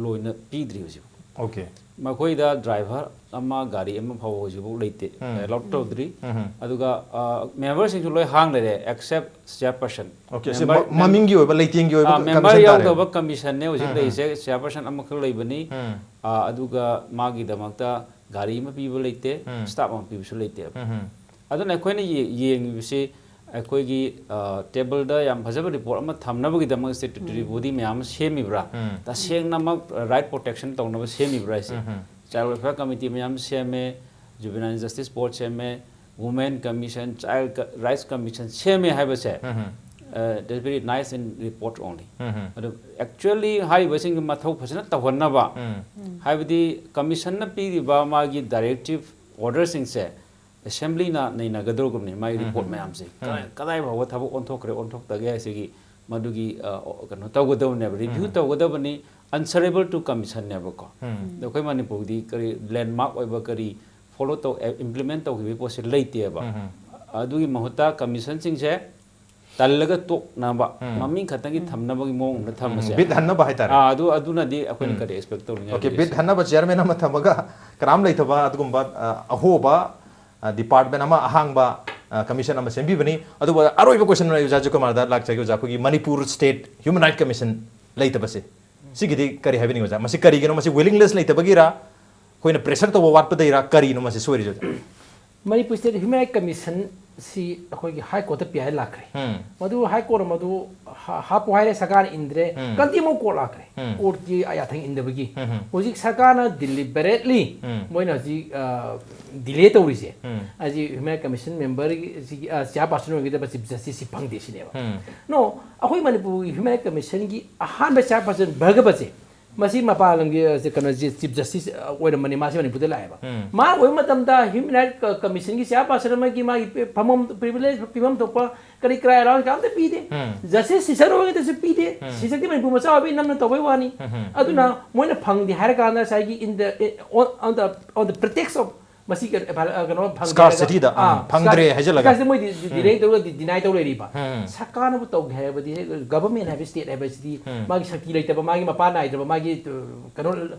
ꯂꯣꯏꯅ ꯄꯤꯗ꯭ꯔꯤ ꯍꯧꯖꯤꯛ꯫ ꯑꯣꯀꯦ꯫ ꯃꯈꯣꯏꯗ ꯗ꯭ꯔꯥꯏꯚꯔ ꯑꯃ, ꯒꯥꯔꯤ ꯑꯃ ꯐꯥꯎꯕ ꯍꯧꯖꯤꯛꯐꯥꯎ ꯂꯩꯇꯦ, ꯎꯝ꯫ ꯑꯦꯂꯣꯠ ꯇꯧꯗ꯭ꯔꯤ꯫ ꯎꯝ꯫ ꯑꯗꯨꯒ, ꯑ, ꯃꯦꯝꯕꯔꯁꯤꯡꯁꯨ ꯂꯣꯏ ꯍꯥꯡ ꯂꯩꯔꯦ, except ꯆꯤꯌꯔꯄꯔꯁꯟ꯫ ꯑꯣꯀꯦ, ꯁꯤ ꯃꯦꯝꯕꯔ, ꯃ-, ꯃꯃꯤꯡꯒꯤ ꯑꯣꯏꯕ, ꯂꯩꯇꯦꯡꯒꯤ ꯑꯣꯏꯕ ꯑ, ꯀ-, ꯃꯦꯝꯕꯔ ꯀꯃꯤꯁꯟ ꯇꯥꯔꯦ꯫ ꯌꯥꯎꯗꯕ ꯀꯃꯤꯁꯟꯅꯦ ꯍꯧꯖꯤꯛ ꯎꯝ, ꯂꯩꯔꯤꯁꯦ, ꯆꯤꯌꯔꯄꯔꯁꯟ ꯑꯃꯈꯛ ꯂꯩꯕꯅꯤ꯫ ꯎꯝ꯫ ꯑ, ꯑꯗꯨꯒ ꯃꯥꯒꯤꯗꯃꯛꯇ ꯒꯥꯔꯤ ꯑꯃ ꯄꯤꯕ ꯂꯩꯇꯦ, ꯎꯝ꯫ ꯁ꯭ꯇꯥꯐ ꯑꯃ ꯄꯤꯕꯁꯨ ꯂꯩꯇꯦꯕ꯫ ꯎꯝ꯫ ꯑꯗꯨꯅ ꯑꯩꯈꯣꯏꯅ ꯌꯦ-, ꯌꯦꯡꯉꯤꯕꯁꯤ ꯑꯩꯈꯣꯏꯒꯤ, ꯑ, ꯇꯦꯕꯜꯗ ꯌꯥꯝ ꯐꯖꯕ ꯔꯤꯄꯣꯔꯠ ꯑꯃ ꯊꯝꯅꯕꯒꯤꯗꯃꯛ ꯁ꯭ꯇꯦꯇꯨꯇꯣꯔꯤ ꯕꯣꯗꯤ ꯃꯌꯥꯝ ꯑꯃ ꯁꯦꯝꯃꯤꯕ꯭ꯔꯥ? ꯎꯝ꯫ ꯇꯁꯦꯡꯅꯃꯛ ꯔꯥꯏꯠ ꯄ꯭ꯔꯣꯇꯦꯛꯁꯟ ꯇꯧꯅꯕ ꯁꯦꯝꯃꯤꯕ꯭ꯔꯥ ꯍꯥꯏꯁꯦ? ꯎꯝ꯫ ꯆꯥꯏꯜ ꯋꯦꯜꯐꯤꯌꯔ ꯀꯃꯤꯇꯤ ꯃꯌꯥꯝ ꯁꯦꯝꯃꯦ, ꯖꯨꯕꯤꯅꯥꯏꯜ ꯖꯁꯇꯤꯁ ꯕꯣꯔꯗ ꯁꯦꯝꯃꯦ, ꯋꯨꯃꯦꯟ ꯀꯃꯤꯁꯟ, ꯆꯥꯏꯜ ꯀ-, ꯔꯥꯏꯠꯁ ꯀꯃꯤꯁꯟ ꯁꯦꯝꯃꯦ ꯍꯥꯏꯕꯁꯦ, ꯎꯝ꯫ ꯑ, that's very nice in report only꯫ ꯎꯝ꯫ ꯑꯗꯨ actually ꯍꯥꯏꯔꯤꯕꯁꯤꯡꯒꯤ ꯃꯊꯧ ꯐꯖꯅ ꯇꯧꯍꯟꯅꯕ, ꯎꯝ꯫ ꯍꯥꯏꯕꯗꯤ ꯀꯃꯤꯁꯟꯅ ꯄꯤꯔꯤꯕ ꯃꯥꯒꯤ ꯗꯥꯏꯔꯦꯛꯇꯤꯞ ꯑꯣꯔꯗꯔꯁꯤꯡꯁꯦ ꯑꯦꯁꯦꯝꯕ꯭ꯂꯤꯅ ꯅꯩꯅꯒꯗꯧꯔꯤꯕꯅꯤ, ꯃꯥꯒꯤ ꯎꯝ꯫ ꯔꯤꯄꯣꯔꯠ ꯃꯌꯥꯝꯁꯦ꯫ ꯀꯗꯥꯏ, ꯎꯝ꯫ ꯎꯝ꯫ ꯇꯧꯒꯗꯕꯅꯤ, answerable to commissionꯅꯦꯕꯀꯣ꯫ ꯎꯝ꯫ ꯑꯗꯣ ꯑꯩꯈꯣꯏ ꯃꯅꯤꯄꯨꯔꯗꯤ ꯀꯔꯤ ꯂꯦꯟꯃꯥꯔꯛ ꯑꯣꯏꯕ ꯀꯔꯤ ꯐꯣꯂꯣ ꯇꯧ, ꯑꯦ, ꯏꯝꯄ꯭ꯂꯤꯃꯦꯟ ꯇꯧꯈꯤꯕꯒꯤ ꯄꯣꯠꯁꯦ ꯂꯩꯇꯦꯕ꯫ ꯎꯝ꯫ ꯑꯗꯨꯒꯤ ꯃꯍꯨꯠꯇ ꯀꯃꯤꯁꯟꯁꯤꯡꯁꯦ ꯇꯜꯂꯒ ꯇꯣꯛꯅꯕ, ꯎꯝ꯫ ꯃꯃꯤꯡ ꯈꯛꯇꯪꯒꯤ ꯊꯝꯅꯕꯒꯤ ꯃꯑꯣꯡꯗ ꯊꯝꯕꯁꯦ꯫ ꯕꯤꯠ ꯍꯟꯅꯕ ꯍꯥꯏꯇꯥꯔꯦ꯫ ꯑꯥ, ꯑꯗꯨ, ꯑꯗꯨꯅꯗꯤ ꯑꯩꯈꯣꯏꯅ ꯎꯝ꯫ ꯀꯔꯤ expect ꯇꯧꯅꯤꯡꯉꯥꯏ ꯑꯣꯀꯦ, ꯂꯩ? ꯕꯤꯠ ꯍꯟꯅꯕ ꯆꯤꯌꯔꯃꯦꯟ ꯑꯃ ꯊꯝꯃꯒ ꯀꯅꯥꯝ ꯂꯩꯇꯕ ꯑꯗꯨꯒꯨꯝꯕ, ꯑ, ꯑꯍꯣꯕ, ꯑ, ꯗꯤꯄꯥꯔꯠꯃꯦꯟ ꯑꯃ ꯑꯍꯥꯡꯕ, ꯑ, ꯀꯃꯤꯁꯟ ꯑꯃ ꯁꯦꯝꯕꯤꯕꯅꯤ꯫ ꯑꯗꯨꯒ ꯑꯔꯣꯏꯕ ꯀꯣꯏꯁꯟ ꯑꯩ ꯑꯣꯖꯥ ꯖꯣꯏꯀꯨꯃꯥꯔꯗ ꯂꯥꯛꯆꯒꯦ꯫ ꯑꯣꯖꯥ, ꯑꯩꯈꯣꯏꯒꯤ Manipur state human right commission ꯂꯩꯇꯕꯁꯦ, ꯁꯤꯒꯤꯗꯤ ꯀꯔꯤ ꯍꯥꯏꯕꯤꯅꯤꯡꯉꯤ ꯑꯣꯖꯥ? ꯃꯁꯤ ꯀꯔꯤꯒꯤꯅꯣ? ꯃꯁꯤ ꯋꯤꯂꯤꯡꯅꯦꯁ ꯂꯩꯇꯕꯒꯤꯔꯥ, ꯑꯩꯈꯣꯏꯅ ꯄ꯭ꯔꯦꯁꯔ ꯇꯧꯕ ꯋꯥꯠꯄꯗꯩꯔꯥ, ꯀꯔꯤꯅꯣ ꯃꯁꯤ ꯁꯣꯏꯔꯤꯁꯦ ꯑꯣꯖꯥ? ꯃꯅꯤꯄꯨꯔ ꯁ꯭ꯇꯦꯠ ꯍ꯭ꯌꯨꯃꯦꯟ ꯔꯥꯏꯠ ꯀꯃꯤꯁꯟꯁꯤ ꯑꯩꯈꯣꯏꯒꯤ ꯍꯥꯏ ꯀꯣꯔꯠꯇ ꯄꯤ ꯑꯥꯏ ꯂꯥꯛꯈ꯭ꯔꯦ꯫ ꯎꯝ꯫ ꯃꯗꯨ ꯍꯥꯏ ꯀꯣꯔꯠꯅ ꯃꯗꯨ ꯍꯥ- ꯍꯥꯞꯄꯨ ꯍꯥꯏꯔꯦ, ꯁꯔꯀꯥꯔꯅ ꯏꯟꯗ꯭ꯔꯦ, ꯎꯝ꯫ ꯀꯟꯇꯦꯝ ꯑꯣꯐ ꯀꯣꯔꯠ ꯂꯥꯛꯈ꯭ꯔꯦ꯫ ꯎꯝ꯫ ꯀꯣꯔꯠꯀꯤ ꯌꯥꯊꯪ ꯏꯟꯗꯕꯒꯤ꯫ ꯎꯝ꯫ ꯍꯧꯖꯤꯛ ꯁꯔꯀꯥꯔꯅ ꯗꯤꯂꯤꯕꯔꯦꯠꯂꯤ ꯎꯝ꯫ ꯃꯣꯏꯅ ꯍꯧꯖꯤꯛ ꯗꯤꯂꯦ ꯇꯧꯔꯤꯁꯦ꯫ ꯎꯝ꯫ ꯍꯧꯖꯤꯛ ꯍ꯭ꯌꯨꯃꯦꯟ ꯔꯥꯏꯠ ꯀꯃꯤꯁꯟ ꯃꯦꯝꯕꯔꯒꯤ ꯆꯤꯌꯥꯔ ꯄꯥꯔꯁꯟ ꯑꯣꯏꯒꯗꯕ ꯆꯤꯐ ꯖꯁꯇꯤꯁꯁꯤ ꯐꯪꯗꯦ ꯁꯤꯅꯦꯕ꯫ ꯎꯝ꯫ ꯅꯣ, ꯑꯩꯈꯣꯏ ꯃꯅꯤꯄꯨꯔꯒꯤ ꯍ꯭ꯌꯨꯃꯦꯟ ꯔꯥꯏꯠ ꯀꯃꯤꯁꯟꯒꯤ ꯑꯍꯥꯟꯕ ꯆꯤꯌꯥꯔ ꯄꯥꯔꯁꯟ ꯚꯔꯒꯕꯁꯦ, ꯃꯁꯤ ꯃꯄꯥꯟ ꯂꯝꯒꯤ ꯑ, ꯀꯩꯅꯣ ꯆꯤꯐ ꯖꯁꯇꯤꯁ ꯑ, ꯑꯣꯏꯔꯝꯕꯅꯤ, ꯃꯥꯁꯤ ꯃꯅꯤꯄꯨꯔꯗ ꯂꯥꯛꯑꯦꯕ꯫ ꯎꯝ꯫ ꯃꯥ ꯑꯣꯏꯕ ꯃꯇꯝꯗ ꯍ꯭ꯌꯨꯃꯦꯟ ꯔꯥꯏꯠ ꯀ- ꯀꯃꯤꯁꯟꯒꯤ ꯆꯤꯌꯥꯔ ꯄꯥꯔꯁꯟ ꯑꯃꯒꯤ ꯃꯥꯒꯤ ꯄꯤ- ꯐꯝꯐꯝ, ꯄ꯭ꯔꯤꯚꯤꯂꯦꯖ ꯄꯤꯐꯝ ꯊꯣꯛꯄ ꯀꯔꯤ ꯀꯔꯥ ꯑꯦꯂꯥꯎꯟꯁ ꯀꯝꯇ ꯄꯤꯗꯦ꯫ ꯎꯝ꯫ ꯖꯁꯇꯤꯁ ꯁꯤꯁꯟ ꯑꯣꯏꯔꯒꯗꯁꯨ ꯄꯤꯗꯦ꯫ ꯎꯝ꯫ ꯁꯤꯁꯟꯒꯤ ꯃꯅꯤꯄꯨꯔ ꯃꯆꯥ ꯑꯣꯏꯕꯒꯤ ꯅꯝꯅ ꯇꯧꯕꯩ ꯋꯥꯅꯤ꯫ ꯎꯝ꯫ ꯑꯗꯨꯅ ꯃꯣꯏꯅ ꯐꯪꯗꯦ ꯍꯥꯏꯔ ꯀꯥꯟꯗ ꯉꯁꯥꯏꯒꯤ in the, on, on the, on the pretext of ꯃꯁꯤ ꯀꯩꯅꯣ, ꯑ, ꯀꯩꯅꯣ ꯐꯪꯗꯦ Scarcity ꯗ, ꯍꯥꯏꯔꯒ, ꯎꯝ, ꯑꯥ, ꯐꯪꯗ꯭ꯔꯦ scar-, ꯍꯥꯏꯖꯜꯂꯒ꯫ scarcity ꯃꯣꯏꯗꯤ delay ꯇꯧꯔꯒ deny ꯇꯧ ꯂꯩꯔꯤꯕ꯫ ꯎꯝ꯫ ꯁꯔꯀꯥꯔꯅꯕꯨ ꯇꯧꯒꯦ ꯍꯥꯏꯔꯕꯗꯤ, ꯒꯚꯔꯟꯃꯦꯟ ꯍꯥꯏꯕ ꯁ꯭ꯇꯦꯠ ꯍꯥꯏꯕꯁꯤꯗꯤ ꯎꯝ꯫ ꯃꯥꯒꯤ ꯁꯛꯇꯤ ꯂꯩꯇꯕ, ꯃꯥꯒꯤ ꯃꯄꯥ ꯅꯥꯏꯗ꯭ꯔꯕ, ꯃꯥꯒꯤ, ꯑ, ꯀꯩꯅꯣ,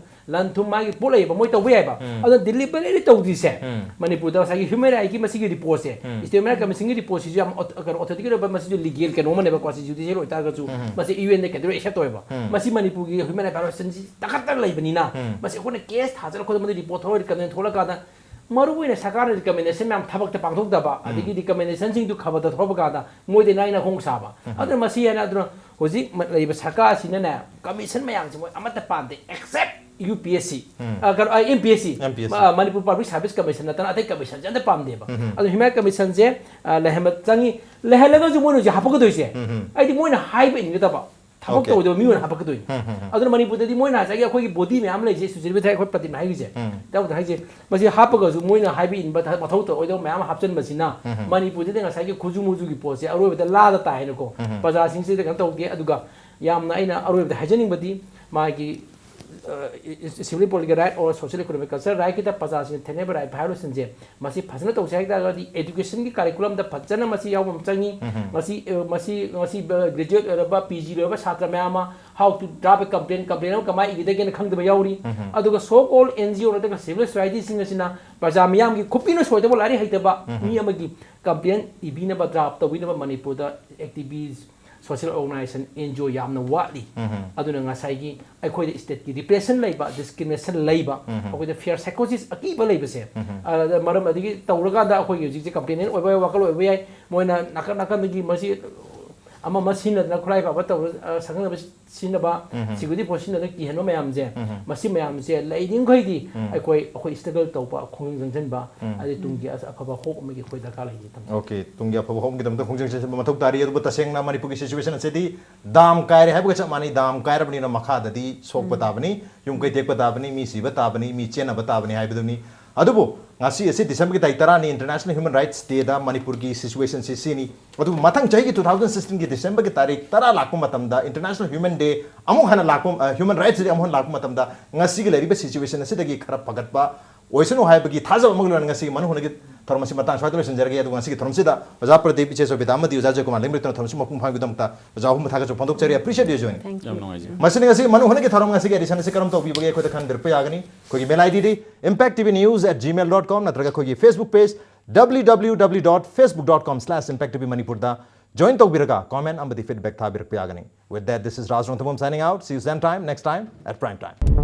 ꯂꯟ ꯊꯨꯝ, ꯃꯥꯒꯤ ꯄꯣꯠ ꯂꯩꯌꯦꯕ, ꯃꯣꯏ ꯇꯧꯕ ꯌꯥꯏꯕ꯫ ꯎꯝ꯫ ꯑꯗꯨꯅ deliberately ꯇꯧꯗ꯭ꯔꯤꯁꯦ, ꯎꯝ꯫ ꯃꯅꯤꯄꯨꯔꯗ ꯉꯁꯥꯏꯒꯤ ꯍ꯭ꯌꯨꯃꯦꯟ ꯔꯥꯏꯠꯀꯤ ꯃꯁꯤꯒꯤ ꯔꯤꯄꯣꯔꯠꯁꯦ, ꯎꯝ꯫ ꯁ꯭ꯇꯦꯠ ꯍ꯭ꯌꯨꯃꯦꯟ ꯔꯥꯏꯠ ꯀꯃꯤꯁꯟꯒꯤ ꯔꯤꯄꯣꯔꯠꯁꯤꯁꯨ ꯌꯥꯝ ꯑꯣꯊ-, ꯀꯩꯅꯣ, authentic ꯑꯣꯏꯕ, ꯃꯁꯤꯁꯨ ꯂꯤꯒꯦꯜ ꯀꯩꯅꯣ ꯑꯃꯅꯦꯕ, ꯀꯣꯟꯁꯇꯤꯇ꯭ꯌꯨꯁꯅꯦꯜ ꯑꯣꯏꯇꯥꯔꯒꯁꯨ, ꯎꯝ꯫ ꯃꯁꯤ ꯌꯨ ꯑꯦꯟꯗ ꯀꯩꯗꯧꯔꯦ ꯑꯦꯛꯁꯦꯞ ꯇꯧꯋꯦꯕ꯫ ꯎꯝ꯫ ꯃꯁꯤ ꯃꯅꯤꯄꯨꯔꯒꯤ ꯍ꯭ꯌꯨꯃꯦꯟ ꯔꯥꯏꯠ ꯚꯥꯏꯑꯣꯂꯦꯁꯟꯁꯤ ꯇꯥꯈꯠꯇꯅ ꯂꯩꯕꯅꯤꯅ, ꯎꯝ꯫ ꯃꯁꯤ ꯑꯩꯈꯣꯏꯅ ꯀꯦꯁ ꯊꯥꯖꯤꯜꯂ ꯈꯣꯠꯇꯅ ꯃꯗꯨ ꯔꯤꯄꯣꯔꯠ ꯊꯣꯛꯂꯛꯑꯀꯥꯟꯗ, ꯃꯔꯨꯑꯣꯏꯅ ꯁꯔꯀꯥꯔꯅ ꯔꯤꯀꯃꯦꯟꯗꯦꯁꯟ ꯃꯌꯥꯝ ꯊꯕꯛꯇ ꯄꯥꯡꯊꯣꯛꯇꯕ, ꯑꯗꯒꯤ ꯔꯤꯀꯃꯦꯟꯗꯦꯁꯟꯁꯤꯡꯗꯨ ꯈꯕꯔꯗ ꯊꯣꯛꯂꯛꯄ ꯀꯥꯟꯗ ꯃꯣꯏꯗ ꯏꯅꯥꯏ ꯏꯅꯥꯏ ꯈꯣꯡ ꯁꯥꯕ꯫ ꯑꯗꯨꯅ ꯃꯁꯤ ꯍꯥꯏꯅ, ꯑꯗꯨꯅ ꯍꯧꯖꯤꯛ ꯃ-, ꯂꯩꯔꯤꯕ ꯁꯔꯀꯥꯔꯁꯤꯅꯅꯦ, ꯀꯃꯤꯁꯟ ꯃꯌꯥꯝꯁꯦ ꯃꯣꯏ ꯑꯃꯠꯇ ꯄꯥꯝꯗꯦ, except U P S C, ꯎꯝ꯫ ꯑ, ꯀꯩꯅꯣ, ꯑ, M P S C, M P S C. ꯃ-, ꯃꯅꯤꯄꯨꯔ ꯄꯕ꯭ꯂꯤꯛ ꯁꯥꯔꯚꯤꯁ ꯀꯃꯤꯁꯟ ꯅꯠꯇꯅ ꯑꯇꯩ ꯀꯃꯤꯁꯟꯁꯦ ꯑꯝꯇ ꯄꯥꯝꯗꯦꯕ꯫ ꯎꯝ꯫ ꯑꯗꯣ ꯍ꯭ꯌꯨꯃꯦꯟ ꯔꯥꯏꯠ ꯀꯃꯤꯁꯟꯁꯦ, ꯑ, ꯂꯩꯍꯟꯕ ꯆꯪꯉꯤ, ꯂꯩꯍꯜꯂꯒꯁꯨ ꯃꯣꯏꯅ ꯍꯧꯖꯤꯛ ꯍꯥꯄꯛꯀꯗꯣꯏꯁꯦ, ꯎꯝ꯫ ꯑꯩꯗꯤ ꯃꯣꯏꯅ ꯍꯥꯏꯕ ꯏꯟꯒꯗꯕ, ꯊꯕꯛ ꯑꯣꯀꯦ꯫ ꯇꯧꯗꯕ ꯃꯤ ꯑꯣꯏꯅ ꯍꯥꯄꯛꯀꯗꯣꯏꯅꯤ꯫ ꯎꯝ, ꯎꯝ, ꯎꯝ꯫ ꯑꯗꯨꯅ ꯃꯅꯤꯄꯨꯔꯗꯗꯤ ꯃꯣꯏꯅ ꯉꯁꯥꯏꯒꯤ ꯑꯩꯈꯣꯏꯒꯤ ꯕꯣꯗꯤ ꯃꯌꯥꯝ ꯂꯩꯁꯦ, ꯁꯨꯆꯤꯔꯕꯤꯊ ꯑꯩꯈꯣꯏ ꯄ꯭ꯔꯇꯤꯝ ꯍꯥꯏꯔꯤꯁꯦ, ꯎꯝ꯫ ꯇꯧꯗ ꯍꯥꯏꯁꯦ, ꯃꯁꯤ ꯍꯥꯞꯄꯒꯁꯨ ꯃꯣꯏꯅ ꯍꯥꯏꯕ ꯏꯟꯕ ꯊ-, ꯃꯊꯧ ꯇꯧꯔꯣꯏꯗꯕ ꯃꯌꯥꯝ ꯑꯃ ꯍꯥꯞꯆꯤꯟꯕꯁꯤꯅ, ꯎꯝ꯫ ꯃꯅꯤꯄꯨꯔꯗꯗꯤ ꯉꯁꯥꯏꯒꯤ ꯈꯨꯖꯨ ꯃꯨꯖꯨꯒꯤ ꯄꯣꯠꯁꯦ ꯑꯔꯣꯏꯕꯗ ꯂꯥꯗ ꯇꯥꯏ ꯍꯥꯏꯅꯀꯣ, ꯎꯝ꯫ ꯄ꯭ꯔꯖꯥꯁꯤꯡꯁꯤꯗ ꯀꯩꯅꯣ ꯇꯧꯗꯦ꯫ ꯑꯗꯨꯒ ꯌꯥꯝꯅ ꯑꯩꯅ ꯑꯔꯣꯏꯕꯗ ꯍꯥꯏꯖꯅꯤꯡꯕꯗꯤ, ꯃꯥꯒꯤ civil political right or social economic cultural rightꯀꯤꯗ ꯄ꯭ꯔꯖꯥꯁꯤꯡꯅ ꯊꯦꯡꯅꯕ right ꯍꯥꯏꯕꯁꯤꯡꯁꯦ, ꯃꯁꯤ ꯐꯖꯅ ꯇꯧꯁꯦ ꯍꯥꯏ ꯇꯥꯔꯒꯗꯤ educationꯒꯤ curriculumꯗ ꯐꯖꯅ ꯃꯁꯤ ꯌꯥꯎꯕ ꯑꯃ ꯆꯪꯉꯤ꯫ ꯃꯁꯤ ꯑ, ꯃꯁꯤ ꯃꯁꯤ graduate ꯑꯣꯏꯔꯕ, ꯄꯤ ꯖꯤ ꯂꯣꯏꯔꯕ ꯁꯥꯇ꯭ꯔ ꯃꯌꯥꯝ ꯑꯃ how to draft a complaint, complaint ꯑꯃ ꯀꯃꯥꯏꯅ ꯏꯒꯗꯒꯦꯅ ꯈꯪꯗꯕ ꯌꯥꯎꯔꯤ꯫ ꯑꯗꯨꯒ so called N G O ꯅꯠꯇ꯭ꯔꯒ civil societyꯁꯤꯡ ꯑꯁꯤꯅ ꯄ꯭ꯔꯖꯥ ꯃꯤꯌꯥꯝꯒꯤ ꯈꯨꯠꯄꯤꯅ ꯁꯣꯏꯗꯕ ꯂꯥꯏꯔꯤꯛ ꯍꯩꯇꯕ ꯃꯤ ꯑꯃꯒꯤ complaint ꯏꯕꯤꯅꯕ, draft ꯇꯧꯕꯤꯅꯕ ꯃꯅꯤꯄꯨꯔꯗ activist, social organization, N G O ꯌꯥꯝꯅ ꯋꯥꯠꯂꯤ꯫ ꯑꯗꯨꯅ ꯉꯁꯥꯏꯒꯤ ꯑꯩꯈꯣꯏꯗ stateꯀꯤ repression ꯂꯩꯕ, discrimination ꯂꯩꯕ, ꯑꯩꯈꯣꯏꯗ fear psychosis ꯑꯀꯤꯕ ꯂꯩꯕꯁꯦ, ꯑꯗ ꯃꯔꯝ ꯑꯗꯒꯤ ꯇꯧꯔꯀꯥꯟꯗ ꯑꯩꯈꯣꯏꯒꯤ ꯍꯧꯖꯤꯛꯁꯦ complainant ꯑꯣꯏꯕ ꯌꯥꯏ, ꯋꯥꯀꯜ ꯑꯣꯏꯕ ꯌꯥꯏ, ꯃꯣꯏꯅ ꯅꯥꯀꯟ ꯅꯥꯀꯟꯗꯒꯤ ꯃꯁꯤ ꯑꯃ ꯑꯃ ꯁꯤꯖꯤꯟꯅꯗꯅ ꯈꯨꯠꯂꯥꯏ ꯐꯕ ꯇꯧꯔ, ꯑ, ꯁꯛꯅꯅꯕ ꯁꯤꯖꯤꯟꯅꯕ, security force ꯁꯤꯖꯤꯟꯅꯗꯅ ꯀꯤꯍꯟꯕ ꯃꯌꯥꯝꯁꯦ, ꯃꯁꯤ ꯃꯌꯥꯝꯁꯦ ꯂꯩꯔꯤꯉꯩꯗꯤ ꯑꯩꯈꯣꯏ, ꯑꯩꯈꯣꯏ struggle ꯇꯧꯕ, ꯈꯣꯡꯖꯪ ꯆꯪꯁꯤꯟꯕ, ꯑꯗꯩ ꯇꯨꯡꯒꯤ ꯑꯁ-, ꯑꯐꯕ hope ꯑꯃꯒꯤ ꯑꯩꯈꯣꯏ ꯗꯔꯀꯥꯔ ꯂꯩ ꯊꯝꯖꯒꯦ꯫ Okay, ꯇꯨꯡꯒꯤ ꯑꯐꯕ hopeꯀꯤꯗꯃꯛꯇ ꯈꯣꯡꯖꯪ ꯆꯪꯁꯤꯟꯕ ꯃꯊꯧ ꯇꯥꯔꯤ꯫ ꯑꯗꯨꯕꯨ ꯇꯁꯦꯡꯅ ꯃꯅꯤꯄꯨꯔꯒꯤ situation ꯑꯁꯤꯗꯤ ꯗꯥꯝ ꯀꯥꯏꯔꯦ ꯍꯥꯏꯕꯒ ꯆꯞ ꯃꯥꯟꯅꯩ꯫ ꯗꯥꯝ ꯀꯥꯏꯔꯕꯅꯤꯅ ꯃꯈꯥꯗꯗꯤ ꯁꯣꯛꯄ ꯇꯥꯕꯅꯤ, ꯌꯨꯝ ꯀꯩ ꯇꯦꯛꯄ ꯇꯥꯕꯅꯤ, ꯃꯤ ꯁꯤꯕ ꯇꯥꯕꯅꯤ, ꯃꯤ ꯆꯦꯟꯅꯕ ꯇꯥꯕꯅꯤ ꯍꯥꯏꯕꯗꯨꯅꯤ꯫ ꯑꯗꯨꯕꯨ ꯉꯁꯤ ꯑꯁꯤ Decemberꯒꯤ ꯇꯥꯔꯤꯛ ꯇꯔꯥꯅꯤ, International Human Rights Dayꯗ ꯃꯅꯤꯄꯨꯔꯒꯤ situationꯁꯤ ꯁꯤꯅꯤ꯫ ꯑꯗꯨꯕꯨ ꯃꯊꯪ ꯆꯍꯤꯒꯤ two thousand sixteenꯒꯤ Decemberꯒꯤ ꯇꯥꯔꯤꯛ ꯇꯔꯥ ꯂꯥꯛꯄ ꯃꯇꯝꯗ, International Human Day ꯑꯃꯨꯛ ꯍꯟꯅ ꯂꯥꯛꯄ, ꯑ, Human Rights Day ꯑꯃꯨꯛ ꯍꯟꯅ ꯂꯥꯛꯄ ꯃꯇꯝꯗ, ꯉꯁꯤꯒꯤ ꯂꯩꯔꯤꯕ situation ꯑꯁꯤꯗꯒꯤ ꯈꯔ ꯐꯒꯠꯄ ꯑꯣꯏꯁꯅꯨ ꯍꯥꯏꯕꯒꯤ ꯊꯥꯖꯕ ꯑꯃꯒ ꯂꯣꯏꯅꯅ ꯉꯁꯤꯒꯤ ꯃꯅꯨ ꯍꯨꯅꯒꯤ ꯊꯧꯔꯝ ꯑꯁꯤ ꯃꯇꯥꯡ ꯁ꯭ꯋꯥꯏꯗ ꯂꯣꯏꯁꯤꯟꯖꯔꯒꯦ꯫ ꯑꯗꯨꯒ ꯉꯁꯤꯒꯤ ꯊꯧꯔꯝꯁꯤꯗ ꯑꯣꯖꯥ ꯄ꯭ꯔꯗꯤꯞ, ꯏꯆꯦ ꯁꯣꯕꯤꯇꯥ ꯑꯃꯗꯤ ꯑꯣꯖꯥ ꯖꯣꯏꯀꯨꯃꯥꯔ ꯂꯦꯡꯕꯤꯔꯛꯇꯨꯅ ꯊꯧꯔꯝꯁꯤ ꯃꯄꯨꯡ ꯐꯥꯍꯟꯕꯒꯤꯗꯃꯛꯇ ꯑꯣꯖꯥ ꯑꯍꯨꯝꯕꯨ ꯊꯥꯒꯠꯆꯕ ꯐꯣꯡꯗꯣꯛꯆꯔꯤ꯫ Appreciate you, join꯫ Thank you. ꯌꯥꯝ ꯅꯨꯡꯉꯥꯏꯖꯩ꯫ ꯃꯁꯤꯅ ꯉꯁꯤ ꯃꯅꯨ ꯍꯨꯅꯒꯤ ꯊꯧꯔꯝ ꯉꯁꯤꯒꯤ edition ꯑꯁꯤ ꯀꯔꯝ ꯇꯧꯕꯤꯕꯒꯦ ꯑꯩꯈꯣꯏꯗ ꯈꯟꯕꯤꯔꯛꯄ ꯌꯥꯒꯅꯤ꯫ ꯑꯩꯈꯣꯏꯒꯤ mail IDꯗꯤ impact T V news at gmail dot com ꯅꯠꯇ꯭ꯔꯒ ꯑꯩꯈꯣꯏꯒꯤ Facebook page W W W dot facebook dot com slash impact T V Manipurꯗ join ꯇꯧꯕꯤꯔꯒ comment ꯑꯃꯗꯤ feedback ꯊꯥꯕꯤꯔꯛꯄ ꯌꯥꯒꯅꯤ꯫ With that, this is Raj Rongthambam signing out. See you same time, next time at prime time.